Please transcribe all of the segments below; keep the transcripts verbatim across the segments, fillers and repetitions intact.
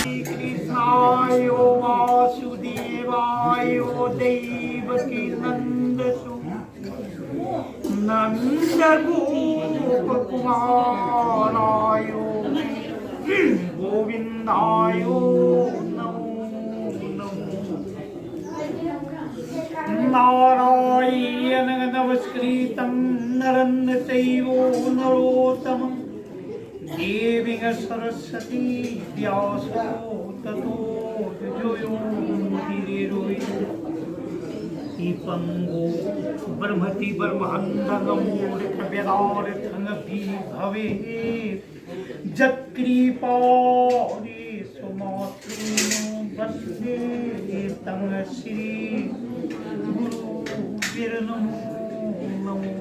कृष्णाय वासुदेवाय देवकी नंदसु नंदगोपकुमाराय गोविंदाय नमो नमः। नारायणं नमस्कृतं नरं चैव नरोत्तमम्। देवीं सरस्वती व्यासो ततो जयो मुदीरये। पङ्गो ब्रह्मति ब्रह्माण्डं मूढमतेर्वेदार्थं विभवे। यत्कृपादिसुमातृ वन्दे तं श्री गुरुभिर्नमो नमः।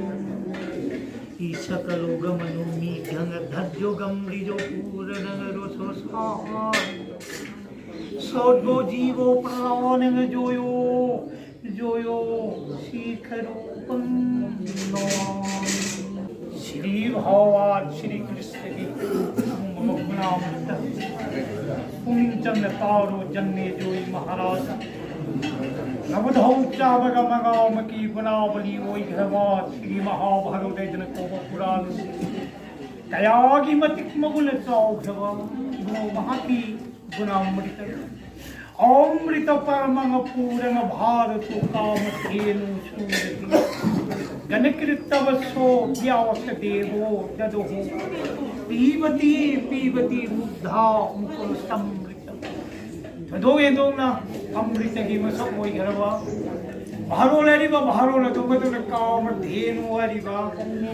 सकलोगमनुमीढ्यं धज्जोगं ऋजो पूरणं रसो सार। सद्गो जीवो प्राणं जोयो जोयो शिखरूपं नमामि। श्री भगवान श्री कृष्ण की मम प्रणाम। पुनिंचन तारो जन्मे जोई महाराज। नवधौ चावग मगाम की गुणावली ओई घरवा श्री महाभारत जन को पुराण। कयागी मतिक मगुल चाव घरवा। वो महाकी गुणामृत। अमृत परमं पूरं भारतो कामधेनु सूरति। गणकृतवसो व्यासदेवो ददोः। पीबति पीबति मुग्धा मुकुल समृत। ꯊꯣꯏꯗꯣꯛ ꯍꯦꯟꯗꯣꯛꯅ ꯑꯃ꯭ꯔꯤꯇꯒꯤ ꯃꯁꯛ ꯑꯣꯏꯈ꯭ꯔꯕ ꯚꯥꯔꯣꯜ ꯍꯥꯏꯔꯤꯕ ꯚꯥꯔꯣꯜ ꯑꯗꯨ ꯃꯗꯨꯅ ꯀꯥꯃꯙꯦꯅꯨ ꯍꯥꯏꯔꯤꯕ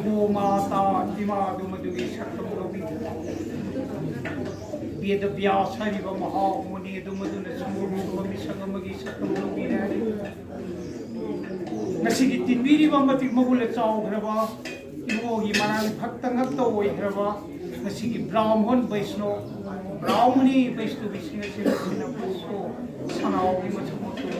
ꯒꯣꯃꯥꯇꯥ ꯏꯃꯥ ꯑꯗꯨ ꯃꯗꯨꯒꯤ ꯁꯛꯇꯝ ꯂꯧꯕꯤ꯫ ꯕꯦꯗ ꯕ꯭ꯌꯥꯁ ꯍꯥꯏꯔꯤꯕ ꯃꯍꯥꯃꯨꯅꯤ ꯑꯗꯨ ꯃꯗꯨꯅ ꯁꯪꯒꯣꯝ ꯁꯨꯝꯕ ꯃꯤꯁꯛ ꯑꯃꯒꯤ ꯁꯛꯇꯝ ꯂꯧꯕꯤꯔꯦ꯫ ꯉꯁꯤꯒꯤ ꯇꯤꯟꯕꯤꯔꯤꯕ ꯃꯇꯤꯛ ꯃꯒꯨꯟ ꯆꯥꯎꯈ꯭ꯔꯕ ꯏꯕꯣꯒꯤ ꯃꯔꯥꯡ ꯐꯛꯇ ꯉꯛꯇ ꯑꯣꯏꯈ꯭ꯔꯕ ꯉꯁꯤꯒꯤ ꯕ꯭ꯔꯥꯍ꯭ꯃꯣꯟ ꯕꯩꯁꯅꯣ, ꯕ꯭ꯔꯥꯍ꯭ꯃꯣꯅꯤ ꯕꯩꯁꯅꯣꯕꯤꯁꯤꯡ ꯑꯁꯤꯅ ꯁꯤꯅ ꯄꯨꯁꯣ ꯁꯅꯥꯎꯒꯤ ꯃꯁꯛ ꯃꯇꯧ꯫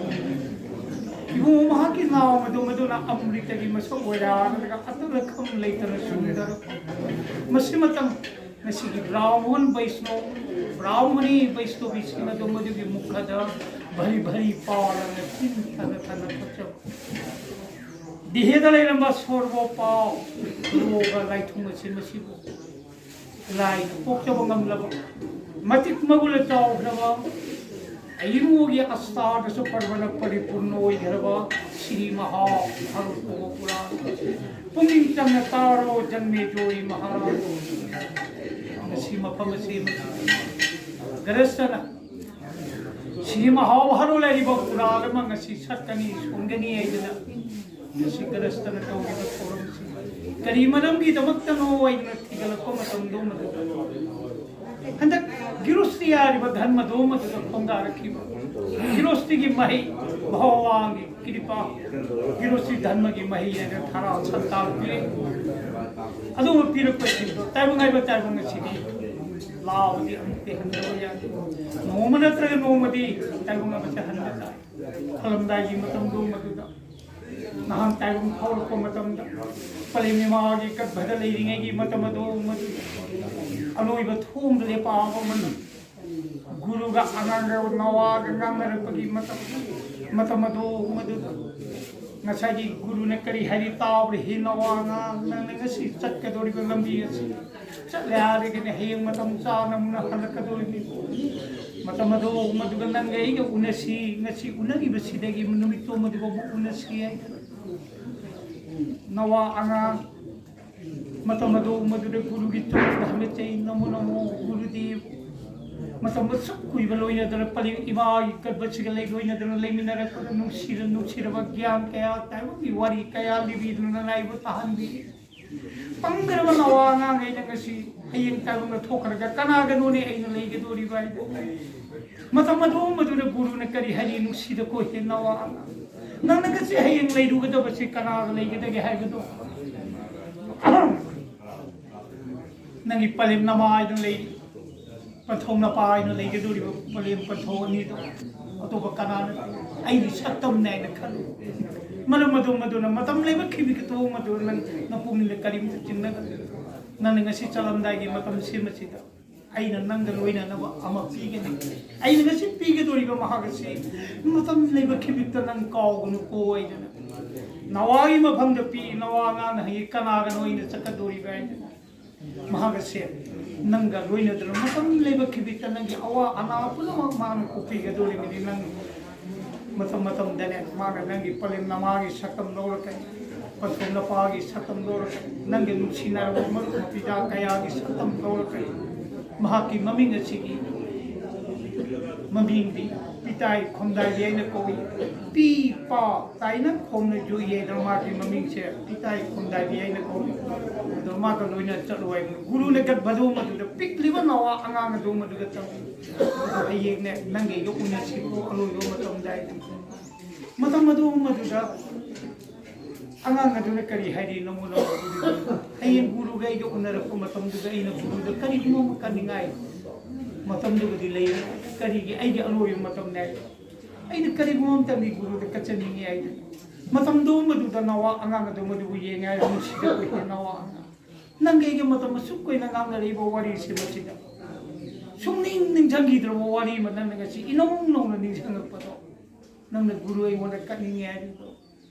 ꯏꯕꯨꯡꯉꯣ ꯃꯍꯥꯛꯀꯤ ꯅꯥꯎ ꯑꯗꯨ ꯃꯗꯨꯅ ꯑꯃ꯭ꯔꯤꯇꯒꯤ ꯃꯁꯛ ꯑꯣꯏꯔꯛꯂꯒ ꯑꯇꯠ ꯑꯈꯝ ꯂꯩꯇꯅ ꯁꯨꯝꯗꯔꯛꯄ ꯃꯁꯤ ꯃꯇꯝ ꯉꯁꯤꯒꯤ ꯕ꯭ꯔꯥꯍ꯭ꯃꯣꯟ ꯕꯩꯁꯅꯣ, ꯕ꯭ꯔꯥꯍ꯭ꯃꯣꯅꯤ ꯕꯩꯁꯅꯣꯕꯤꯁꯤꯡ ꯑꯗꯨ ꯃꯗꯨꯒꯤ ꯃꯨꯈꯗ ꯚꯔꯤ ꯚꯔꯤ ꯄꯥꯜꯂꯒ ꯆꯤꯟ ꯊꯥꯅ ꯊꯥꯅ ꯊꯛꯆꯕ꯫ ꯗꯤꯍꯦꯗ ꯂꯩꯔꯝꯕ ꯁꯣꯔꯕꯣ ꯄꯥꯎ, ꯂꯣꯒ ꯂꯥꯏꯊꯨꯡ ꯑꯁꯤ ꯃꯁꯤꯕꯨ ꯂꯥꯏꯅ ꯄꯣꯛꯆꯕ ꯉꯝꯂꯕ, ꯃꯇꯤꯛ ꯃꯒꯨꯟ ꯆꯥꯎꯈ꯭ꯔꯕ, ꯑꯌꯨꯒꯤ ꯑꯁꯇꯥꯗꯁꯨ ꯄꯔꯕꯅ ꯄꯔꯤꯄꯨꯔꯅ ꯑꯣꯏꯈ꯭ꯔꯕ ꯁꯤꯔꯤ ꯃꯍꯥ ꯍꯔꯨ ꯄꯨꯔꯥ꯫ ꯄꯨꯛꯅꯤꯡ ꯆꯪꯅ ꯇꯥꯔꯣ ꯖꯟꯃꯦꯖꯣꯏ ꯃꯍꯥꯔꯥꯖ꯫ ꯉꯁꯤ ꯃꯐꯝ ꯑꯁꯤ ꯒ꯭ꯔꯍꯁꯊꯅ ꯁꯤꯔꯤ ꯃꯍꯥ ꯍꯔꯨ ꯂꯩꯔꯤꯕ ꯄꯨꯔꯥ ꯑꯃ ꯉꯁꯤ ꯁꯠꯀꯅꯤ, ꯁꯣꯟꯒꯅꯤ ꯍꯥꯏꯗꯅ ꯉꯁꯤ ꯒ꯭ꯔꯍꯁꯊꯅ ꯇꯧꯔꯤꯕ ꯊꯧꯔꯝꯁꯤ ꯀꯔꯤ ꯃꯔꯝꯒꯤꯗꯃꯛꯇꯅꯣ ꯍꯥꯏꯗꯅ ꯊꯤꯒꯠꯂꯛꯄ ꯃꯇꯝꯗꯣ ꯃꯗꯨꯗ ꯍꯟꯗꯛ ꯒꯤꯔꯨꯁꯇꯤ ꯍꯥꯏꯔꯤꯕ ꯙꯔꯃꯗꯣ ꯃꯗꯨꯗ ꯈꯣꯡꯗꯥꯔꯛꯈꯤꯕ ꯒꯤꯔꯨꯁꯇꯤꯒꯤ ꯃꯍꯩ, ꯃꯍꯥꯋꯥꯡꯒꯤ ꯀ꯭ꯔꯤꯄꯥ, ꯒꯤꯔꯨꯁꯇꯤ ꯙꯔꯃꯒꯤ ꯃꯍꯩ ꯍꯥꯏꯅ ꯊꯔꯥ ꯁꯟꯇꯥꯟ ꯄꯤꯔꯛꯏ꯫ ꯑꯗꯨꯒꯨꯝꯕ ꯄꯤꯔꯛꯄꯁꯤꯡꯗꯣ ꯇꯥꯏꯕꯪ ꯍꯥꯏꯕ ꯇꯥꯏꯕꯪ ꯑꯁꯤꯗꯤ ꯂꯥꯎꯗꯤ ꯑꯃꯨꯛꯇꯤ ꯍꯟꯗꯕ ꯌꯥꯗꯦ꯫ ꯅꯣꯡꯃ ꯅꯠꯇ꯭ꯔꯒ ꯅꯣꯡꯃꯗꯤ ꯇꯥꯏꯕꯪ ꯑꯃꯁꯦ ꯍꯟꯕ ꯇꯥꯏ꯫ ꯍꯜꯂꯝꯗꯥꯏꯒꯤ ꯃꯇꯝꯗꯣ ꯃꯗꯨꯗ ꯅꯍꯥꯟ ꯇꯥꯏꯕꯪ ꯐꯥꯎꯔꯛꯄ ꯃꯇꯝꯗ ꯄꯂꯦꯝ ꯏꯃꯥꯒꯤ ꯒꯔꯚꯗ ꯂꯩꯔꯤꯉꯩꯒꯤ ꯃꯇꯝ ꯑꯗꯨ ꯃꯗꯨ ꯑꯂꯣꯏꯕ ꯊꯣꯡꯗ ꯂꯦꯞꯄꯛꯑꯕ ꯑꯃꯅꯤ꯫ ꯒꯨꯔꯨꯒ ꯑꯉꯥꯡꯒ ꯅꯋꯥꯒ ꯉꯥꯡꯅꯔꯛꯄꯒꯤ ꯃꯇꯝ, ꯃꯇꯝ ꯑꯗꯨ ꯃꯗꯨꯗ ꯉꯁꯥꯏꯒꯤ ꯒꯨꯔꯨꯅ ꯀꯔꯤ ꯍꯥꯏꯔꯤ ꯇꯥꯕ꯭ꯔꯥ? "ꯍꯦ ꯅꯋꯥ ꯑꯉꯥꯡ, ꯅꯪꯅ ꯉꯁꯤ ꯆꯠꯀꯗꯧꯔꯤꯕ ꯂꯝꯕꯤ ꯑꯁꯤ ꯆꯠꯂꯦ ꯍꯥꯏꯔꯒꯅꯦ ꯍꯌꯦꯡ ꯃꯇꯝ ꯆꯥꯅ ꯑꯃꯨꯛ ꯍꯜꯂꯛꯀꯗꯧꯔꯤꯅꯤ꯫ ꯃꯇꯝ ꯑꯗꯨ ꯃꯗꯨꯒ ꯅꯪꯒ ꯑꯩꯒ ꯎꯅꯁꯤ, ꯉꯁꯤ ꯎꯅꯈꯤꯕꯁꯤꯗꯒꯤ ꯅꯨꯃꯤꯠꯇꯣ ꯃꯗꯨꯒ ꯑꯃꯨꯛ ꯎꯅꯁꯤ" ꯍꯥꯏꯗꯅ ꯅꯋꯥ ꯑꯉꯥꯡ ꯃꯇꯝ ꯑꯗꯨ ꯃꯗꯨꯗ ꯒꯨꯔꯨꯒꯤ ꯇꯨꯡꯗ ꯍꯜꯂꯛꯆꯩ꯫ ꯅꯃꯣ ꯅꯃꯣ ꯒꯨꯔꯨꯗꯦꯕ꯫ ꯃꯇꯝ ꯑꯁꯨꯛ ꯀꯨꯏꯕ ꯂꯣꯏꯅꯗꯅ ꯄꯂꯦꯝ ꯏꯃꯥꯒꯤ ꯒꯔꯚꯁꯤꯒ ꯂꯩ ꯂꯣꯏꯅꯗꯅ ꯂꯩꯃꯤꯟꯅꯔꯛꯄꯗ ꯅꯨꯡꯁꯤꯔ ꯅꯨꯡꯁꯤꯔꯕ ꯒ꯭ꯌꯥꯟ ꯀꯌꯥ, ꯇꯥꯏꯕꯪꯒꯤ ꯋꯥꯔꯤ ꯀꯌꯥ ꯂꯤꯕꯤꯗꯨꯅ ꯅꯅꯥꯏꯕꯨ ꯇꯥꯍꯟꯕꯤ꯫ ꯄꯪꯈ꯭ꯔꯕ ꯅꯋꯥ ꯑꯉꯥꯡꯈꯩꯅ ꯉꯁꯤ ꯍꯌꯦꯡ ꯇꯥꯏꯕꯪꯗ ꯊꯣꯛꯈ꯭ꯔꯒ ꯀꯅꯥꯒꯅꯣꯅꯦ ꯑꯩꯅ ꯂꯩꯒꯗꯧꯔꯤꯕ ꯍꯥꯏꯗꯣ? ꯃꯇꯝ ꯑꯗꯨ ꯃꯗꯨꯗ ꯒꯨꯔꯨꯅ ꯀꯔꯤ ꯍꯥꯏꯔꯤ? ꯅꯨꯡꯁꯤꯗ ꯀꯣ ꯍꯦ ꯅꯋꯥ ꯑꯉꯥꯡ, ꯅꯪꯅ ꯉꯁꯤ ꯍꯌꯦꯡ ꯂꯩꯔꯨꯒꯗꯕꯁꯤ ꯀꯅꯥꯒ ꯂꯩꯒꯗꯒꯦ ꯍꯥꯏꯕꯗꯣ? ꯅꯪꯒꯤ ꯄꯂꯦꯝ ꯅꯃꯥꯏꯗ ꯂꯩꯔꯤ, ꯄꯟꯊꯧ ꯅꯄꯥꯏꯅ ꯂꯩꯒꯗꯧꯔꯤꯕ ꯄꯂꯦꯝ ꯄꯟꯊꯧ ꯑꯅꯤꯗꯣ ꯑꯇꯣꯞꯄ ꯀꯅꯥꯅ ꯑꯩꯒꯤ ꯁꯛꯇꯝꯅꯦ ꯍꯥꯏꯅ ꯈꯜꯂꯨ꯫ ꯃꯔꯝ ꯑꯗꯨ ꯃꯗꯨꯅ ꯃꯇꯝ ꯂꯩꯕ ꯈꯤꯕꯤꯒ ꯇꯣꯡ ꯃꯗꯨ ꯅꯪ ꯅꯄꯨꯛꯅꯤꯡꯗ ꯀꯔꯤꯝꯇ ꯆꯤꯡꯅꯒꯅꯨ꯫ ꯅꯪꯅ ꯉꯁꯤ ꯆꯠꯂꯝꯗꯥꯏꯒꯤ ꯃꯇꯝ ꯁꯦꯝꯕꯁꯤꯗ ꯑꯩꯅ ꯅꯪꯒ ꯂꯣꯏꯅꯅꯕ ꯑꯃ ꯄꯤꯒꯅꯤ꯫ ꯑꯩꯅ ꯉꯁꯤ ꯄꯤꯒꯗꯧꯔꯤꯕ ꯃꯍꯥꯛ ꯑꯁꯤ ꯃꯇꯝ ꯂꯩꯕ ꯈꯤꯕꯤꯛꯇ ꯅꯪ ꯀꯥꯎꯒꯅꯨꯀꯣ ꯍꯥꯏꯗꯅ꯫ ꯅꯋꯥꯒꯤ ꯃꯐꯝꯗ ꯄꯤ, ꯅꯋꯥ ꯑꯉꯥꯡꯅ ꯍꯌꯦꯡ ꯀꯅꯥꯒꯅꯣ ꯑꯩꯅ ꯆꯠꯀꯗꯧꯔꯤꯕ ꯍꯥꯏꯗꯅ꯫ ꯃꯍꯥꯛ ꯑꯁꯦ ꯅꯪꯒ ꯂꯣꯏꯅꯗꯨꯅ ꯃꯇꯝ ꯂꯩꯕ ꯈꯤꯕꯤꯛꯇ ꯅꯪꯒꯤ ꯑꯋꯥ ꯑꯅꯥ ꯄꯨꯝꯅꯃꯛ ꯃꯥꯅ ꯀꯣꯛꯄꯤꯒꯗꯧꯔꯤꯕꯅꯤ꯫ ꯅꯪ ꯃꯇꯝ ꯃꯇꯝꯗꯅꯦ ꯃꯥꯅ ꯅꯪꯒꯤ ꯄꯂꯦꯝ ꯅꯃꯥꯒꯤ ꯁꯛꯇꯝ ꯂꯧꯔꯛꯀꯅꯤ, ꯄꯟꯊꯨꯡ ꯅꯄꯥꯒꯤ ꯁꯛꯇꯝ ꯂꯧꯔꯛꯀꯅꯤ, ꯅꯪꯒꯤ ꯅꯨꯡꯁꯤꯅꯔꯕ ꯃꯔꯨꯞ ꯃꯄꯤꯗ ꯀꯌꯥꯒꯤ ꯁꯛꯇꯝ ꯂꯧꯔꯛꯀꯅꯤ꯫ ꯃꯍꯥꯛꯀꯤ ꯃꯃꯤꯡ ꯑꯁꯤꯒꯤ ꯃꯃꯤꯡꯗꯤ ꯄꯤꯇꯥꯏ ꯈꯣꯝꯗꯥꯏꯕꯤ ꯍꯥꯏꯅ ꯀꯧꯏ꯫ ꯄꯤ ꯄꯥ ꯇꯥꯏꯅ ꯈꯣꯝꯅ ꯌꯣꯛꯏ ꯍꯥꯏꯗꯅ ꯃꯥꯒꯤ ꯃꯃꯤꯡꯁꯦ ꯄꯤꯇꯥꯏ ꯈꯣꯝꯗꯥꯏꯕꯤ ꯍꯥꯏꯅ ꯀꯧꯏ꯫ ꯑꯗꯣ ꯃꯥꯒ ꯂꯣꯏꯅ ꯆꯠꯂꯣ ꯍꯥꯏꯕꯅꯤ꯫ ꯒꯨꯔꯨꯅ ꯒꯠ ꯃꯗꯨ ꯃꯗꯨꯗ ꯄꯤꯛꯂꯤꯕ ꯅꯋꯥ ꯑꯉꯥꯡ ꯑꯗꯨ ꯃꯗꯨꯗ ꯇꯝꯃꯤ꯫ ꯑꯗꯣ ꯍꯌꯦꯡꯅꯦ ꯅꯪꯒ ꯑꯩꯒ ꯎꯅꯁꯤꯀꯣ ꯑꯂꯣꯏꯕ ꯃꯇꯝꯗ ꯍꯥꯏꯗꯅ꯫ ꯃꯇꯝ ꯑꯗꯨ ꯃꯗꯨꯗ ꯑꯉꯥꯡ ꯑꯗꯨꯅ ꯀꯔꯤ ꯍꯥꯏꯔꯤ? ꯅꯃꯨꯅ ꯍꯌꯦꯡ ꯒꯨꯔꯨꯒ ꯑꯩꯒ ꯎꯅꯔꯛꯄ ꯃꯇꯝꯗꯨꯗ ꯑꯩꯅ ꯒꯨꯔꯨꯗ ꯀꯔꯤꯒꯨꯝꯕ ꯑꯃ ꯀꯟꯅꯤꯡꯉꯥꯏ ꯃꯇꯝꯗꯨꯒꯗꯤ ꯂꯩꯔꯦ꯫ ꯀꯔꯤꯒꯤ? ꯑꯩꯒꯤ ꯑꯂꯣꯏꯕ ꯃꯇꯝꯅꯦ꯫ ꯑꯩꯅ ꯀꯔꯤꯒꯨꯝꯕ ꯑꯃꯇꯪꯗꯤ ꯒꯨꯔꯨꯗ ꯀꯠꯆꯅꯤꯡꯉꯤ ꯍꯥꯏꯗꯅ꯫ ꯃꯇꯝꯗꯨ ꯃꯗꯨꯗ ꯅꯋꯥ ꯑꯉꯥꯡ ꯑꯗꯨ ꯃꯗꯨꯕꯨ ꯌꯦꯡꯉꯦ ꯍꯥꯏꯔ ꯅꯨꯡꯁꯤꯗ ꯑꯩꯈꯣꯏꯒꯤ ꯅꯋꯥ ꯑꯉꯥꯡ꯫ ꯅꯪꯒ ꯑꯩꯒ ꯃꯇꯝ ꯑꯁꯨꯛ ꯀꯨꯏꯅ ꯉꯥꯡꯅꯔꯛꯏꯕ ꯋꯥꯔꯤꯁꯤ ꯃꯁꯤꯗ ꯁꯨꯡꯅꯤꯡ ꯅꯤꯡꯁꯤꯡꯈꯤꯗ꯭ꯔꯕ ꯋꯥꯔꯤ ꯑꯃ ꯅꯪꯅ ꯉꯁꯤ ꯏꯅꯧ ꯅꯧꯅ ꯅꯤꯡꯁꯤꯡꯉꯛꯄꯗꯣ, ꯅꯪꯅ ꯒꯨꯔꯨ ꯑꯩꯉꯣꯟꯗ ꯀꯠꯅꯤꯡꯉꯦ ꯍꯥꯏꯔꯤꯕꯗꯣ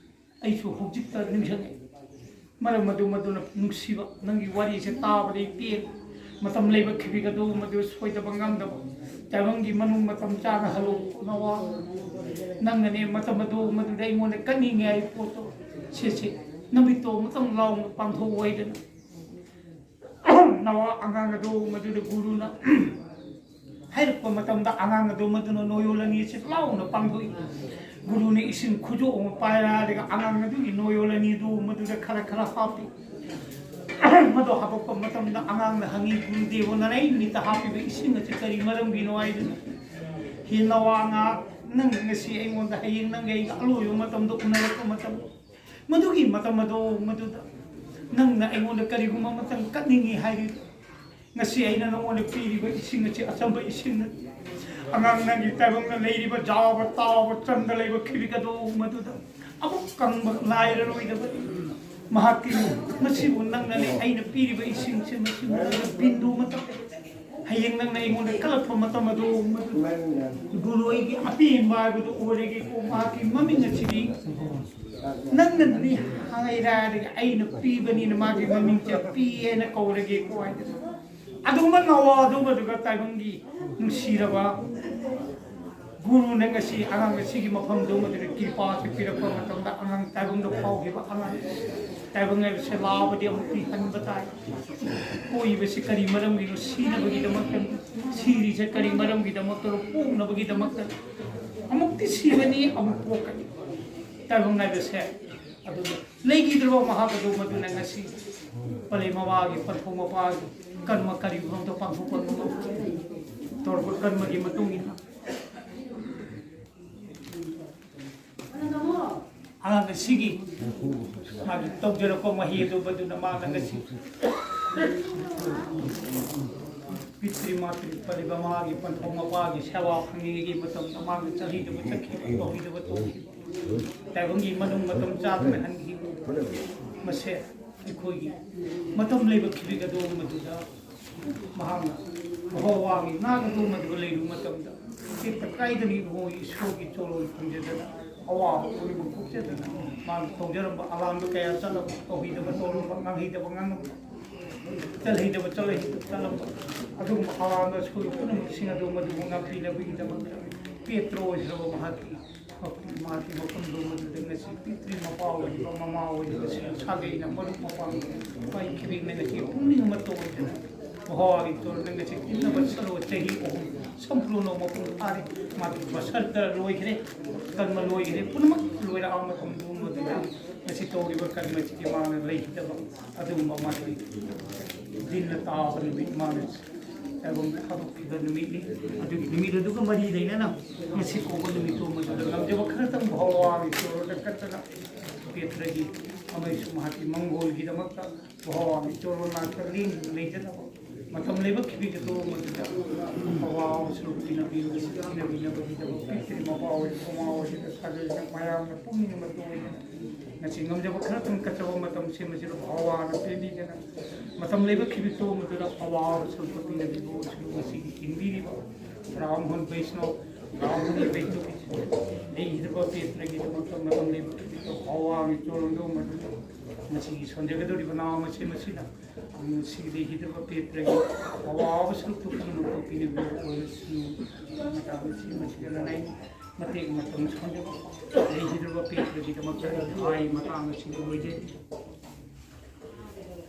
ꯑꯩꯁꯨ ꯍꯧꯖꯤꯛꯇ ꯅꯤꯡꯁꯤꯡꯉꯛꯏ꯫ ꯃꯔꯝ ꯑꯗꯨ ꯃꯗꯨꯅ ꯅꯨꯡꯁꯤꯕ ꯅꯪꯒꯤ ꯋꯥꯔꯤꯁꯦ ꯇꯥꯕꯗ ꯑꯩ ꯄꯦꯟ꯫ ꯃꯇꯝ ꯂꯩꯕ ꯈꯤꯕꯤꯛ ꯑꯗꯨ ꯃꯗꯨ ꯁꯣꯏꯗꯕ ꯉꯝꯗꯕ ꯇꯥꯏꯕꯪꯒꯤ ꯃꯅꯨꯡ ꯃꯇꯝ ꯆꯥꯅ ꯍꯜꯂꯛꯄ ꯅꯋꯥ꯫ ꯅꯪꯅꯅꯦ ꯃꯇꯝ ꯑꯗꯨ ꯃꯗꯨꯗ ꯑꯩꯉꯣꯟꯗ ꯀꯠꯅꯤꯡꯉꯦ ꯍꯥꯏꯕ ꯄꯣꯠꯇꯣ ꯁꯤꯁꯦ ꯅꯨꯃꯤꯠꯇꯣ ꯑꯃꯇꯪ ꯂꯥꯎꯅ ꯄꯥꯡꯊꯣꯛꯑꯣ ꯍꯥꯏꯗꯅ ꯅꯋꯥ ꯑꯉꯥꯡ ꯑꯗꯨ ꯃꯗꯨꯗ ꯒꯨꯔꯨꯅ ꯍꯥꯏꯔꯛꯄ ꯃꯇꯝꯗ ꯑꯉꯥꯡ ꯑꯗꯨ ꯃꯗꯨꯅ ꯅꯣꯌꯣꯜ ꯑꯅꯤ ꯑꯁꯤ ꯂꯥꯎꯅ ꯄꯥꯡꯊꯣꯛꯏ꯫ ꯒꯨꯔꯨꯅ ꯏꯁꯤꯡ ꯈꯨꯖꯣꯞ ꯑꯃ ꯄꯥꯏꯔꯛꯑꯒ ꯑꯉꯥꯡ ꯑꯗꯨꯒꯤ ꯅꯣꯌꯣꯜ ꯑꯅꯤꯗꯨ ꯃꯗꯨꯗ ꯈꯔ ꯈꯔ ꯍꯥꯞꯄꯤ꯫ ꯃꯗꯨ ꯍꯥꯄꯛꯄ ꯃꯇꯝꯗ ꯑꯉꯥꯡꯅ ꯍꯪꯉꯤ, "ꯒꯨꯔꯨꯗꯦꯕ, ꯅꯅꯥꯏ ꯃꯤꯠꯇ ꯍꯥꯞꯄꯤꯕ ꯏꯁꯤꯡ ꯑꯁꯤ ꯀꯔꯤ ꯃꯔꯝꯒꯤꯅꯣ?" ꯍꯥꯏꯗꯅ꯫ "ꯍꯦ ꯅꯋꯥ ꯑꯉꯥꯡ, ꯅꯪ ꯉꯁꯤ ꯑꯩꯉꯣꯟꯗ ꯍꯌꯦꯡ ꯅꯪꯒ ꯑꯩꯒ ꯑꯂꯣꯏꯕ ꯃꯇꯝꯗ ꯎꯅꯔꯛꯄ ꯃꯇꯝ, ꯃꯗꯨꯒꯤ ꯃꯇꯝ ꯑꯗꯣ ꯃꯗꯨꯗ ꯅꯪꯅ ꯑꯩꯉꯣꯟꯗ ꯀꯔꯤꯒꯨꯝꯕ ꯑꯃꯇꯪ ꯀꯠꯅꯤꯡꯉꯤ ꯍꯥꯏꯔꯤꯕ꯫ ꯉꯁꯤ ꯑꯩꯅ ꯅꯉꯣꯟꯗ ꯄꯤꯔꯤꯕ ꯏꯁꯤꯡ ꯑꯁꯤ ꯑꯆꯝꯕ ꯏꯁꯤꯡ ꯅꯠꯇꯦ꯫ ꯑꯉꯥꯡ ꯅꯪꯒꯤ ꯇꯥꯏꯕꯪꯅ ꯂꯩꯔꯤꯕ ꯖꯥꯕ ꯇꯥꯎꯕ ꯆꯟꯗ ꯂꯩꯕ ꯈꯤꯕꯤꯛ ꯑꯗꯣ ꯃꯗꯨꯗ ꯑꯃꯨꯛ ꯀꯪꯕ ꯂꯥꯏꯔꯔꯣꯏꯗꯕꯅꯤ꯫ ꯃꯍꯥꯛꯀꯤ ꯃꯁꯤꯕꯨ ꯅꯪꯅꯅꯦ ꯑꯩꯅ ꯄꯤꯔꯤꯕ ꯏꯁꯤꯡꯁꯦ ꯃꯁꯤꯕꯨ ꯅꯪꯅ ꯕꯤꯟꯗꯨ ꯑꯃꯇ ꯍꯌꯦꯡ ꯅꯪꯅ ꯑꯩꯉꯣꯟꯗ ꯀꯜꯂꯛꯄ ꯃꯇꯝ ꯑꯗꯨ ꯃꯗꯨ ꯒꯨꯔꯨ ꯑꯩꯒꯤ ꯑꯄꯦꯟꯕ ꯍꯥꯏꯕꯗꯨ ꯑꯣꯏꯔꯒꯦꯀꯣ꯫ ꯃꯍꯥꯛꯀꯤ ꯃꯃꯤꯡ ꯑꯁꯤꯗꯤ ꯅꯪꯅꯅꯤ ꯍꯥꯏꯔꯛꯑꯗꯤ ꯑꯩꯅ ꯄꯤꯕꯅꯤꯅ ꯃꯥꯒꯤ ꯃꯃꯤꯡꯁꯦ ꯄꯤ ꯍꯥꯏꯅ ꯀꯧꯔꯒꯦꯀꯣ ꯍꯥꯏꯗꯅ ꯑꯗꯨꯒꯨꯝꯕ ꯅꯋꯥ ꯑꯗꯨꯒ ꯇꯥꯏꯕꯪꯒꯤ ꯅꯨꯡꯁꯤꯔꯕ ꯒꯨꯔꯨꯅ ꯉꯁꯤ ꯑꯉꯥꯡ ꯑꯁꯤꯒꯤ ꯃꯐꯝꯗꯨ ꯃꯗꯨꯗ ꯀ꯭ꯔꯤꯄꯥꯁꯨ ꯄꯤꯔꯛꯄ ꯃꯇꯝꯗ ꯑꯉꯥꯡ ꯇꯥꯏꯕꯪꯗ ꯐꯥꯎꯈꯤꯕ ꯑꯉꯥꯡ ꯇꯥꯏꯕꯪ ꯍꯥꯏꯕꯁꯦ ꯂꯥꯕꯗꯤ ꯑꯃꯨꯛ ꯄꯤꯍꯟꯕ ꯇꯥꯏ꯫ ꯄꯣꯛꯏꯕꯁꯤ ꯀꯔꯤ ꯃꯔꯝꯒꯤꯅꯣ? ꯁꯤꯅꯕꯒꯤꯗꯃꯛꯇ꯫ ꯁꯤꯔꯤꯁꯦ ꯀꯔꯤ ꯃꯔꯝꯒꯤꯗꯃꯛꯇꯅꯣ? ꯄꯣꯛꯅꯕꯒꯤꯗꯃꯛꯇ꯫ ꯑꯃꯨꯛꯇꯤ ꯁꯤꯒꯅꯤ, ꯑꯃꯨꯛ ꯄꯣꯛꯀꯅꯤ꯫ ꯇꯥꯏꯕꯪ ꯍꯥꯏꯕꯁꯦ ꯑꯗꯨꯅ ꯂꯩꯈꯤꯗ꯭ꯔꯕ ꯃꯍꯥꯛ ꯑꯗꯨ ꯃꯗꯨꯅ ꯉꯁꯤ ꯄꯂꯦ ꯃꯃꯥꯒꯤ ꯄꯟꯊꯧ ꯃꯄꯥꯒꯤ ꯀꯔꯃ ꯀꯔꯤ ꯐꯤꯕꯝꯗ ꯄꯥꯡꯊꯣꯛꯄ ꯉꯝꯃꯛꯇ꯭ꯔꯦ꯫ ꯇꯧꯔꯛꯄ ꯀꯔꯃꯒꯤ ꯃꯇꯨꯡ ꯏꯟꯅ ꯑꯉꯥꯡ ꯑꯁꯤꯒꯤ ꯃꯥꯒꯤ ꯇꯧꯖꯔꯛꯄ ꯃꯍꯩ ꯑꯗꯨ ꯃꯗꯨꯅ ꯃꯥꯅ ꯉꯁꯤ ꯄꯤꯇ꯭ꯔꯤ ꯃꯥꯇ꯭ꯔꯤ ꯄꯂꯦ ꯃꯃꯥꯒꯤ ꯄꯟꯊꯧ ꯃꯄꯥꯒꯤ ꯁꯦꯕꯥ ꯐꯪꯂꯤꯉꯩꯒꯤ ꯃꯇꯝꯗ ꯃꯥꯅ ꯆꯠꯈꯤꯗꯕ ꯆꯠꯈꯤꯕ ꯇꯧꯈꯤꯗꯕ ꯇꯧꯈꯤꯕ ꯇꯥꯏꯕꯪꯒꯤ ꯃꯅꯨꯡ ꯃꯇꯝ ꯆꯥꯗꯅ ꯍꯟꯈꯤꯕ ꯃꯁꯦ ꯑꯩꯈꯣꯏꯒꯤ ꯃꯇꯝ ꯂꯩꯕ ꯈꯤꯕꯤꯛ ꯑꯗꯨ ꯃꯗꯨꯗ ꯃꯍꯥꯛꯅ ꯃꯍꯧꯋꯥꯒꯤ ꯉꯥꯛ ꯑꯗꯨ ꯃꯗꯨ ꯂꯩꯔꯨꯕ ꯃꯇꯝꯗ ꯇꯦꯛꯇ ꯀꯥꯏꯗꯅ ꯏꯕꯨꯡꯉꯣ ꯏꯁꯣꯔꯒꯤ ꯆꯣꯔꯣꯜ ꯐꯪꯖꯗꯅ ꯑꯋꯥꯕ ꯄꯨꯝꯅꯃꯛ ꯀꯣꯛꯆꯗꯅ ꯃꯥꯅ ꯇꯧꯖꯔꯝꯕ ꯑꯔꯥꯟꯕ ꯀꯌꯥ ꯆꯠꯂꯝꯕ ꯇꯧꯍꯩꯗꯕ ꯇꯧꯔꯝꯕ ꯉꯥꯡꯍꯩꯗꯕ ꯉꯥꯡꯂꯝꯕ ꯆꯠꯍꯩꯗꯕ ꯆꯠꯂꯝꯕ ꯑꯗꯨꯒꯨꯝꯕ ꯑꯔꯥꯟꯕ ꯁꯣꯏ ꯄꯨꯝꯅꯃꯛꯁꯤꯡ ꯑꯗꯨ ꯃꯗꯨꯕꯨ ꯉꯥꯛꯄꯤꯅꯕꯒꯤꯗꯃꯛꯇ ꯄꯦꯇ꯭ꯔꯣ ꯑꯣꯏꯈ꯭ꯔꯕ ꯃꯍꯥꯛꯀꯤ ꯃꯍꯥꯛꯀꯤ ꯃꯐꯝꯗꯨ ꯃꯗꯨꯗ ꯉꯁꯤ ꯄꯤꯛꯇ꯭ꯔꯤ ꯃꯄꯥ ꯑꯣꯏꯔꯤꯕ ꯃꯃꯥ ꯑꯣꯏꯔꯤꯕꯁꯤꯡ ꯁꯥꯒꯩꯅ ꯃꯔꯨꯞ ꯃꯄꯥꯡ ꯈ꯭ꯋꯥꯏ ꯈꯤꯕꯤꯛꯅ ꯉꯁꯤ ꯄꯨꯛꯅꯤꯡ ꯑꯃꯠꯇ ꯑꯣꯏꯗꯅ ꯃꯍꯧꯋꯥꯒꯤ ꯇꯣꯔꯅ ꯉꯁꯤ ꯇꯤꯟꯅꯕ ꯁꯔꯨ ꯆꯍꯤ ꯑꯍꯨꯝ ꯁꯝꯄ꯭ꯔꯨꯅ ꯃꯄꯨꯡ ꯐꯥꯔꯦ꯫ ꯃꯥꯒꯤ ꯕꯁꯔꯇ ꯂꯣꯏꯈ꯭ꯔꯦ, ꯀꯔꯃ ꯂꯣꯏꯈ꯭ꯔꯦ, ꯄꯨꯝꯅꯃꯛ ꯂꯣꯏꯔꯛꯑꯕ ꯃꯇꯝꯗꯨ ꯃꯗꯨꯗ ꯉꯁꯤ ꯇꯧꯔꯤꯕ ꯀꯔꯃꯁꯤꯗꯤ ꯃꯥꯅ ꯂꯩꯈꯤꯗꯕ ꯑꯗꯨꯒꯨꯝꯕ ꯃꯥꯒꯤ ꯗꯤꯟꯅ ꯇꯥꯕ ꯅꯨꯃꯤꯠ ꯃꯥꯅ ꯇꯥꯏꯕꯪ ꯊꯥꯗꯣꯛꯈꯤꯕ ꯅꯨꯃꯤꯠꯅꯤ꯫ ꯑꯗꯨꯒꯤ ꯅꯨꯃꯤꯠ ꯑꯗꯨꯒ ꯃꯔꯤ ꯂꯩꯅꯅ ꯉꯁꯤ ꯀꯧꯕ ꯅꯨꯃꯤꯠꯇꯨ ꯃꯗꯨꯗ ꯉꯝꯖꯕ ꯈꯔꯇꯪ ꯚꯒꯋꯥꯟꯒꯤ ꯆꯣꯔꯣꯗ ꯀꯠꯇꯅ ꯄꯦꯇ꯭ꯔꯒꯤ ꯑꯃꯁꯨꯡ ꯃꯍꯥꯛꯀꯤ ꯃꯪꯒꯣꯜꯒꯤꯗꯃꯛꯇ ꯚꯒꯋꯥꯟꯒꯤ ꯆꯣꯔꯣ ꯅꯥꯛꯇ ꯂꯦꯡꯗꯨꯅ ꯂꯩꯖꯅꯕ ꯃꯇꯝ ꯂꯩꯕ ꯈꯤꯕꯤꯛ ꯑꯗꯨ ꯃꯗꯨꯗ ꯑꯋꯥꯕ ꯁꯔꯨꯛ ꯄꯤꯅꯕꯤꯅꯕꯒꯤꯗꯃꯛ ꯄꯦꯇ꯭ꯔꯤ ꯃꯄꯥ ꯑꯣꯏ ꯃꯃꯥ ꯑꯣꯏꯗꯨꯅ ꯁꯥꯖꯔꯤꯕ ꯃꯌꯥꯝꯅ ꯄꯨꯛꯅꯤꯡ ꯑꯃꯠꯇ ꯑꯣꯏꯗꯨꯅ ꯉꯁꯤ ꯉꯝꯖꯕ ꯈꯔꯇꯪ ꯀꯠꯆꯕ ꯃꯇꯝꯁꯦ ꯃꯁꯤꯗ ꯚꯒꯋꯥꯟꯅ ꯄꯦꯟꯕꯤꯗꯅ ꯃꯇꯝ ꯂꯩꯕ ꯈꯤꯕꯤꯛꯇꯣ ꯃꯗꯨꯗ ꯑꯋꯥꯕ ꯁꯔꯨꯛ ꯄꯤꯅꯕꯤꯕ ꯑꯣꯏꯁꯅꯨ꯫ ꯉꯁꯤꯒꯤ ꯊꯤꯡꯕꯤꯔꯤꯕ ꯕ꯭ꯔꯥꯍꯃꯟ ꯕꯩꯁꯅꯣ, ꯕ꯭ꯔꯥꯍꯃꯟ ꯕꯩꯁꯅꯣꯒꯤ ꯂꯩꯈꯤꯗ꯭ꯔꯕ ꯄꯦꯇ꯭ꯔꯒꯤꯗꯃꯛꯇ ꯃꯇꯝ ꯂꯩꯕ ꯈꯤꯕꯤꯛꯇꯣ ꯚꯒꯋꯥꯟꯒꯤ ꯆꯣꯔꯣꯟꯗꯣ ꯃꯗꯨꯗ ꯉꯁꯤꯒꯤ ꯁꯣꯟꯖꯒꯗꯧꯔꯤꯕ ꯅꯥꯃꯁꯦ ꯃꯁꯤꯅ ꯉꯁꯤ ꯂꯩꯈꯤꯗ꯭ꯔꯕ ꯄꯦꯇ꯭ꯔꯒꯤ ꯑꯋꯥꯕ ꯁꯔꯨꯛꯇꯨ ꯄꯨꯝꯅꯃꯛ ꯄꯤꯅꯕꯤꯕ ꯑꯣꯏꯔꯁꯅꯨ꯫ ꯃꯇꯥꯡ ꯑꯁꯤ ꯃꯁꯤꯗ ꯅꯅꯥꯏ ꯃꯇꯦꯛ ꯃꯇꯝ ꯁꯣꯟꯖꯕ ꯂꯩꯈꯤꯗ꯭ꯔꯕ ꯄꯦꯇ꯭ꯔꯒꯤꯗꯃꯛꯇ ꯑꯩ ꯃꯇꯥꯡ ꯑꯁꯤꯗ ꯂꯣꯏꯖꯩ꯫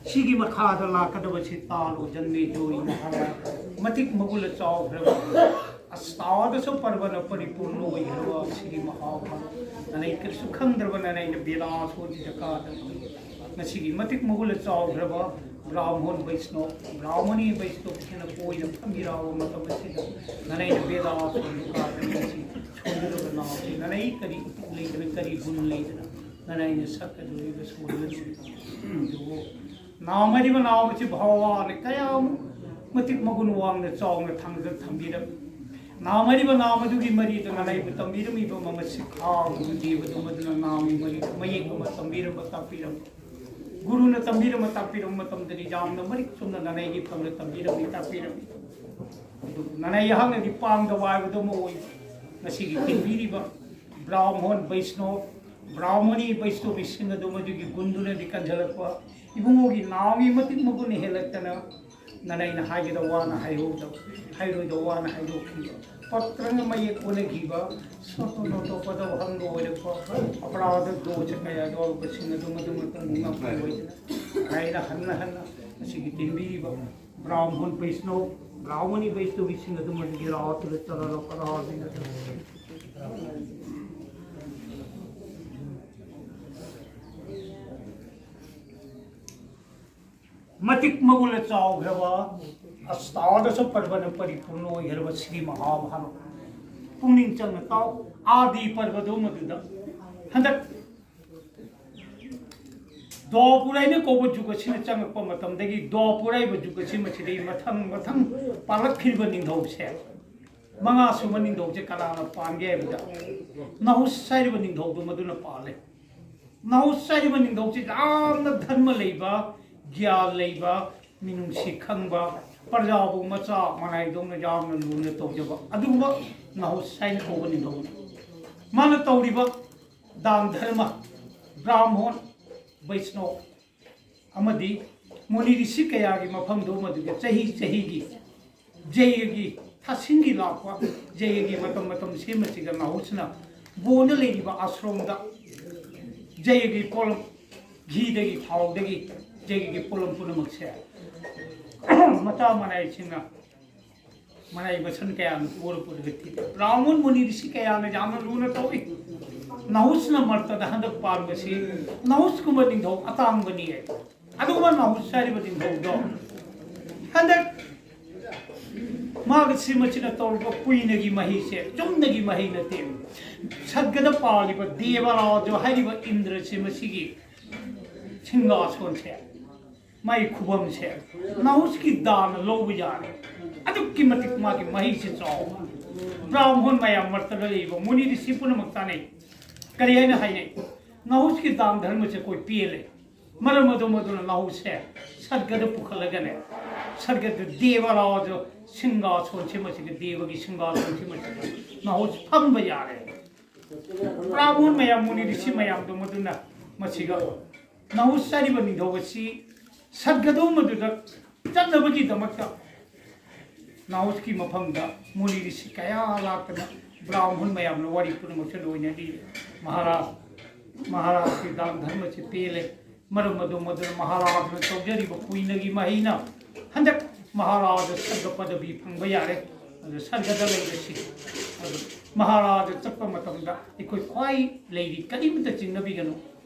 ꯁꯤꯒꯤ ꯃꯈꯥꯗ ꯂꯥꯛꯀꯗꯕꯁꯤ ꯇꯥꯔꯣ, ꯖꯟꯃꯦꯖꯣꯏ ꯃꯍꯥꯔꯥꯖ꯫ ꯃꯇꯤꯛ ꯃꯒꯨꯜ ꯆꯥꯎꯈ꯭ꯔꯕ ꯑꯁꯇꯥꯗꯁ ꯄꯔꯕꯅ ꯄꯔꯤꯄꯨꯔꯅ ꯑꯣꯏꯈ꯭ꯔꯕ ꯁꯤꯒꯤ ꯃꯍꯥꯚꯥꯔꯠ, ꯅꯅꯩ ꯀꯔꯤꯁꯨ ꯈꯪꯗ꯭ꯔꯕ ꯅꯅꯩꯅ ꯕꯦꯗꯥꯁꯣꯗꯤ ꯗꯔꯀꯥꯔ ꯇꯥꯗꯦ꯫ ꯉꯁꯤꯒꯤ ꯃꯇꯤꯛ ꯃꯒꯨꯜ ꯆꯥꯎꯈ꯭ꯔꯕ ꯕ꯭ꯔꯥꯍꯃꯣꯟ ꯕꯩꯁꯅꯣ, ꯕ꯭ꯔꯥꯍꯃꯣꯅꯤ ꯕꯩꯁꯅꯣꯁꯤꯡꯅ ꯀꯣꯏꯅ ꯐꯝꯕꯤꯔꯛꯑꯕ ꯃꯇꯝ ꯑꯁꯤꯗ ꯅꯅꯩꯅ ꯕꯦꯗꯥꯁꯣꯗꯤ ꯗꯔꯀꯥꯔ ꯇꯥꯗꯦ꯫ ꯉꯁꯤ ꯁꯣꯟꯒꯗꯕ ꯅꯥꯎꯁꯤ ꯅꯅꯩ ꯀꯔꯤ ꯎꯄꯨ ꯂꯩꯗꯅ, ꯀꯔꯤ ꯒꯨꯟ ꯂꯩꯗꯅ ꯅꯅꯩꯅ ꯁꯛꯀꯗꯧꯔꯤꯕ ꯁꯣꯟꯒꯗꯧꯔꯤꯕ ꯑꯗꯨꯕꯨ ꯅꯥꯃꯔꯤꯕ ꯅꯥꯃꯁꯤ ꯚꯒꯋꯥꯟꯅ ꯀꯌꯥꯃꯨꯛ ꯃꯇꯤꯛ ꯃꯒꯨꯟ ꯋꯥꯡꯅ ꯆꯥꯎꯅ ꯊꯥꯡꯖ ꯊꯝꯕꯤꯔꯝꯃꯤ꯫ ꯅꯥꯃꯔꯤꯕ ꯅꯥꯃꯗꯨꯒꯤ ꯃꯔꯤꯗꯨꯅ ꯂꯩꯕ ꯇꯝꯕꯤꯔꯝꯃꯤꯕ ꯃꯃ ꯁꯤꯈꯥꯒꯨꯔꯨ ꯗꯦꯕꯗꯨ ꯃꯗꯨꯅ ꯅꯥꯃꯒꯤ ꯃꯔꯤꯗꯨ ꯃꯌꯦꯛ ꯑꯃ ꯇꯝꯕꯤꯔꯝꯕ ꯇꯥꯛꯄꯤꯔꯝꯕ꯫ ꯒꯨꯔꯨꯅ ꯇꯝꯕꯤꯔꯝꯕ ꯇꯥꯛꯄꯤꯔꯝꯕ ꯃꯇꯝꯗꯗꯤ ꯌꯥꯝꯅ ꯃꯔꯤꯛ ꯆꯨꯝꯅ ꯅꯅꯩꯒꯤ ꯐꯪꯅ ꯇꯝꯕꯤꯔꯝꯃꯤ ꯇꯥꯛꯄꯤꯔꯝꯃꯤ꯫ ꯑꯗꯨꯕꯨ ꯅꯅꯩ ꯑꯩꯍꯥꯛꯅꯗꯤ ꯄꯥꯡꯗꯕ ꯍꯥꯏꯕꯗꯨ ꯑꯃ ꯑꯣꯏ꯫ ꯉꯁꯤꯒꯤ ꯊꯤꯡꯕꯤꯔꯤꯕ ꯕ꯭ꯔꯥꯍꯃꯣꯟ ꯕꯩꯁꯅꯣ, ꯕ꯭ꯔꯥꯍꯃꯣꯅꯤ ꯕꯩꯁꯅꯣꯕꯤꯁꯤꯡ ꯑꯗꯨ ꯃꯗꯨꯒꯤ ꯒꯨꯟꯗꯨꯅꯗꯤ ꯀꯟꯖꯜꯂꯛꯄ ꯏꯕꯨꯡꯉꯣꯒꯤ ꯅꯥꯎꯒꯤ ꯃꯇꯤꯛ ꯃꯒꯨꯟ ꯍꯦꯜꯂꯛꯇꯅ ꯅꯅꯩꯅ ꯍꯥꯏꯒꯗꯧ ꯋꯥꯅ ꯍꯥꯏꯍꯧꯗꯕ, ꯍꯥꯏꯔꯣꯏꯗꯧ ꯋꯥꯅ ꯍꯥꯏꯗꯣꯛꯈꯤꯕ, ꯄꯛꯇ꯭ꯔꯒ ꯃꯌꯦꯛ ꯑꯣꯟꯅꯈꯤꯕ, ꯁꯣꯇꯣ ꯅꯣꯇꯣ ꯄꯗꯧ ꯍꯪꯕ ꯑꯣꯏꯔꯛꯄ, ꯑꯄꯔꯥꯙ ꯗꯣꯁ ꯀꯌꯥ ꯌꯥꯎꯔꯛꯄꯁꯤꯡ ꯑꯗꯨ ꯃꯗꯨ ꯃꯇꯝ ꯉꯥꯛꯄ ꯑꯣꯏꯗꯅ ꯍꯥꯏꯅ ꯍꯟꯅ ꯍꯟꯅ ꯃꯁꯤꯒꯤ ꯇꯦꯟꯕꯤꯔꯤꯕ ꯕ꯭ꯔꯥꯍꯃꯣꯟ ꯕꯩꯁꯅꯣ, ꯕ꯭ꯔꯥꯍꯃꯣꯅꯤ ꯕꯩꯁꯅꯣꯕꯤꯁꯤꯡ ꯑꯗꯨ ꯃꯗꯨꯒꯤ ꯔꯥꯎ ꯑꯗꯨꯗ ꯆꯠꯂꯒ ꯄꯔꯥ ꯃꯇꯤꯛ ꯃꯒꯨꯟ ꯆꯥꯎꯈ꯭ꯔꯕ ꯑꯁꯇꯥꯗꯁ ꯄꯔꯕꯅ ꯄꯔꯤꯄꯨꯔꯅ ꯑꯣꯏꯈ꯭ꯔꯕ ꯁ꯭ꯔꯤ ꯃꯍꯥꯚꯥꯔꯠ ꯄꯨꯛꯅꯤꯡ ꯆꯪꯅ ꯇꯥꯎ꯫ ꯑꯥꯗꯤ ꯄꯔꯕꯗꯣ ꯃꯗꯨꯗ ꯍꯟꯗꯛ ꯗ꯭ꯋꯥꯄꯨꯔ ꯍꯥꯏꯅ ꯀꯧꯕ ꯖꯨꯒ ꯑꯁꯤꯅ ꯆꯪꯉꯛꯄ ꯃꯇꯝꯗꯒꯤ ꯗ꯭ꯋꯥꯄꯨꯔ ꯍꯥꯏꯕ ꯖꯨꯒ ꯑꯁꯤ ꯃꯁꯤꯗꯒꯤ ꯃꯊꯪ ꯃꯊꯪ ꯄꯥꯜꯂꯛꯈꯤꯕ ꯅꯤꯡꯊꯧꯁꯦ, ꯃꯉꯥ ꯁꯨꯕ ꯅꯤꯡꯊꯧꯁꯦ ꯀꯅꯥꯅ ꯄꯥꯟꯒꯦ ꯍꯥꯏꯕꯗ ꯅꯍꯨꯁ ꯍꯥꯏꯔꯤꯕ ꯅꯤꯡꯊꯧꯗꯨ ꯃꯗꯨꯅ ꯄꯥꯜꯂꯦ꯫ ꯅꯥꯍꯨꯠ ꯍꯥꯏꯔꯤꯕ ꯅꯤꯡꯊꯧꯁꯤ ꯌꯥꯝꯅ ꯙꯔꯃ ꯂꯩꯕ, ꯒ꯭ꯌꯥꯟ ꯂꯩꯕ, ꯃꯤꯅꯨꯡꯁꯤ ꯈꯪꯕ, ꯄ꯭ꯔꯖꯥꯕꯨ ꯃꯆꯥ ꯃꯅꯥꯏꯗꯧꯅ ꯌꯥꯝꯅ ꯂꯨꯅ ꯇꯧꯖꯕ ꯑꯗꯨꯒꯨꯝꯕ ꯅꯥꯍꯨꯠ ꯍꯥꯏꯅ ꯀꯧꯕ ꯅꯤꯡꯊꯧꯅꯤ꯫ ꯃꯥꯅ ꯇꯧꯔꯤꯕ ꯗꯥꯟ ꯙꯔꯃ, ꯕ꯭ꯔꯥꯍꯃꯣꯟ, ꯕꯩꯁꯅꯣ ꯑꯃꯗꯤ ꯃꯨꯅꯤ ꯔꯤꯁꯤ ꯀꯌꯥꯒꯤ ꯃꯐꯝꯗꯨ ꯃꯗꯨꯗ ꯆꯍꯤ ꯆꯍꯤꯒꯤ ꯖꯩꯒꯒꯤ ꯊꯥꯁꯤꯡꯒꯤ ꯂꯥꯛꯄ, ꯖꯩꯒꯒꯤ ꯃꯇꯝ ꯃꯇꯝ ꯁꯦꯝꯕꯁꯤꯗ ꯅꯥꯍꯨꯠꯁꯤꯅ ꯕꯣꯟꯗ ꯂꯩꯔꯤꯕ ꯑꯥꯁ꯭ꯔꯣꯝꯗ ꯖꯩꯒꯒꯤ ꯄꯣꯠꯂꯝ, ꯘꯤꯗꯒꯤ, ꯊꯥꯎꯗꯒꯤ, ꯖꯩꯒꯒꯤ ꯄꯣꯠꯂꯝ ꯄꯨꯝꯅꯃꯛꯁꯦ ꯃꯆꯥ ꯃꯅꯥꯏꯁꯤꯡꯅ ꯃꯅꯥꯏ ꯃꯁꯟ ꯀꯌꯥꯅ ꯄꯨꯔ ꯄꯨꯔꯒ ꯊꯤꯜꯂꯤ꯫ ꯕ꯭ꯔꯥꯍꯃꯣꯟ ꯃꯨꯅꯤ ꯔꯤꯁꯤ ꯀꯌꯥꯅ ꯌꯥꯝꯅ ꯂꯨꯅ ꯇꯧꯏ꯫ ꯅꯥꯍꯨꯠꯁꯤꯅ ꯃꯔꯛꯇꯗ ꯍꯟꯗꯛ ꯄꯥꯟꯕꯁꯤ ꯅꯥꯍꯨꯠꯀꯨꯝꯕ ꯅꯤꯡꯊꯧ ꯑꯇꯥꯡꯕꯅꯤ꯫ ꯑꯗꯨꯒ ꯅꯥꯍꯨꯠ ꯍꯥꯏꯔꯤꯕ ꯅꯤꯡꯊꯧꯗꯣ ꯍꯟꯗꯛ ꯃꯥꯒ ꯁꯤꯃꯁꯤꯅ ꯇꯧꯔꯕ ꯀꯨꯏꯅꯒꯤ ꯃꯍꯩꯁꯦ ꯆꯨꯝꯅꯒꯤ ꯃꯍꯩ ꯅꯠꯇꯦ꯫ ꯁꯔꯒꯗ ꯄꯥꯜꯂꯤꯕ ꯗꯦꯕꯔꯥꯖ ꯍꯥꯏꯔꯤꯕ ꯏꯟꯗ꯭ꯔꯁꯤ ꯃꯁꯤꯒꯤ ꯁꯤꯡꯍꯥꯁꯣꯟꯁꯦ, ꯃꯥꯒꯤ ꯈꯨꯕꯝꯁꯦ ꯅꯥꯍꯨꯠꯀꯤ ꯗꯥꯅ ꯂꯧꯕ ꯌꯥꯔꯦ꯫ ꯑꯗꯨꯛꯀꯤ ꯃꯇꯤꯛ ꯃꯥꯒꯤ ꯃꯍꯩꯁꯦ ꯆꯥꯎꯕ꯫ ꯕ꯭ꯔꯥꯍꯃꯣꯟ ꯃꯌꯥꯝ ꯃꯔꯛꯇꯗ ꯂꯩꯕ ꯃꯨꯅꯤ ꯔꯤꯁꯤ ꯄꯨꯝꯅꯃꯛ ꯇꯥꯟꯅꯩ꯫ ꯀꯔꯤ ꯍꯥꯏꯅ ꯍꯥꯏꯅꯩ? ꯅꯥꯍꯨꯠꯀꯤ ꯗꯥꯟ ꯙꯔꯃꯁꯦ ꯑꯩꯈꯣꯏ ꯄꯦꯜꯂꯦ꯫ ꯃꯔꯝ ꯑꯗꯨ ꯃꯗꯨꯅ ꯅꯥꯍꯨꯠꯁꯦ ꯁꯔꯒꯗ ꯄꯨꯈꯠꯂꯒꯅꯦ, ꯁꯔꯒꯗ ꯗꯦꯕꯔꯥꯖ ꯁꯤꯡꯍꯥꯁꯣꯟꯁꯤ ꯃꯁꯤꯗ, ꯗꯦꯕꯒꯤ ꯁꯤꯡꯍꯥꯁꯣꯟꯁꯤ ꯃꯁꯤꯗ ꯅꯥꯍꯨꯠ ꯐꯝꯕ ꯌꯥꯔꯦ꯫ ꯕ꯭ꯔꯥꯍꯃꯣꯟ ꯃꯌꯥꯝ, ꯃꯨꯅꯤ ꯔꯤꯁꯤ ꯃꯌꯥꯝꯗꯣ ꯃꯗꯨꯅ ꯃꯁꯤꯒ ꯅꯥꯍꯨꯠ ꯍꯥꯏꯔꯤꯕ ꯅꯤꯡꯊꯧ ꯑꯁꯤ ꯁꯔꯒꯗꯣ ꯃꯗꯨꯗ ꯆꯠꯅꯕꯒꯤꯗꯃꯛꯇ ꯅꯥꯍꯨꯠꯀꯤ ꯃꯐꯝꯗ ꯃꯨꯅꯤ ꯔꯤꯁꯤ ꯀꯌꯥ ꯂꯥꯛꯇꯅ ꯕ꯭ꯔꯥꯍꯃꯣꯟ ꯃꯌꯥꯝꯅ ꯋꯥꯔꯤ ꯄꯨꯝꯅꯃꯛꯁꯦ ꯂꯣꯏꯅ ꯂꯤꯔꯦ꯫ ꯃꯍꯥꯔꯥꯖ, ꯃꯍꯥꯔꯥꯖꯀꯤ ꯗꯥꯟ ꯙꯔꯃꯁꯤ ꯄꯦꯜꯂꯦ꯫ ꯃꯔꯝ ꯑꯗꯨ ꯃꯗꯨꯅ ꯃꯍꯥꯔꯥꯖꯅ ꯇꯧꯖꯔꯤꯕ ꯀꯨꯏꯅꯒꯤ ꯃꯍꯩꯅ ꯍꯟꯗꯛ ꯃꯍꯥꯔꯥꯖ ꯁꯔꯒ ꯄꯗꯕꯤ ꯐꯪꯕ ꯌꯥꯔꯦ꯫ ꯑꯗꯨ ꯁꯔꯒꯗ ꯂꯩꯕꯁꯤ, ꯑꯗꯨ ꯃꯍꯥꯔꯥꯖ ꯆꯠꯄ ꯃꯇꯝꯗ ꯑꯩꯈꯣꯏ ꯈ꯭ꯋꯥꯏ ꯂꯩꯔꯤ ꯀꯔꯤꯃꯇ ꯆꯤꯡꯅꯕꯤꯒꯅꯨ꯫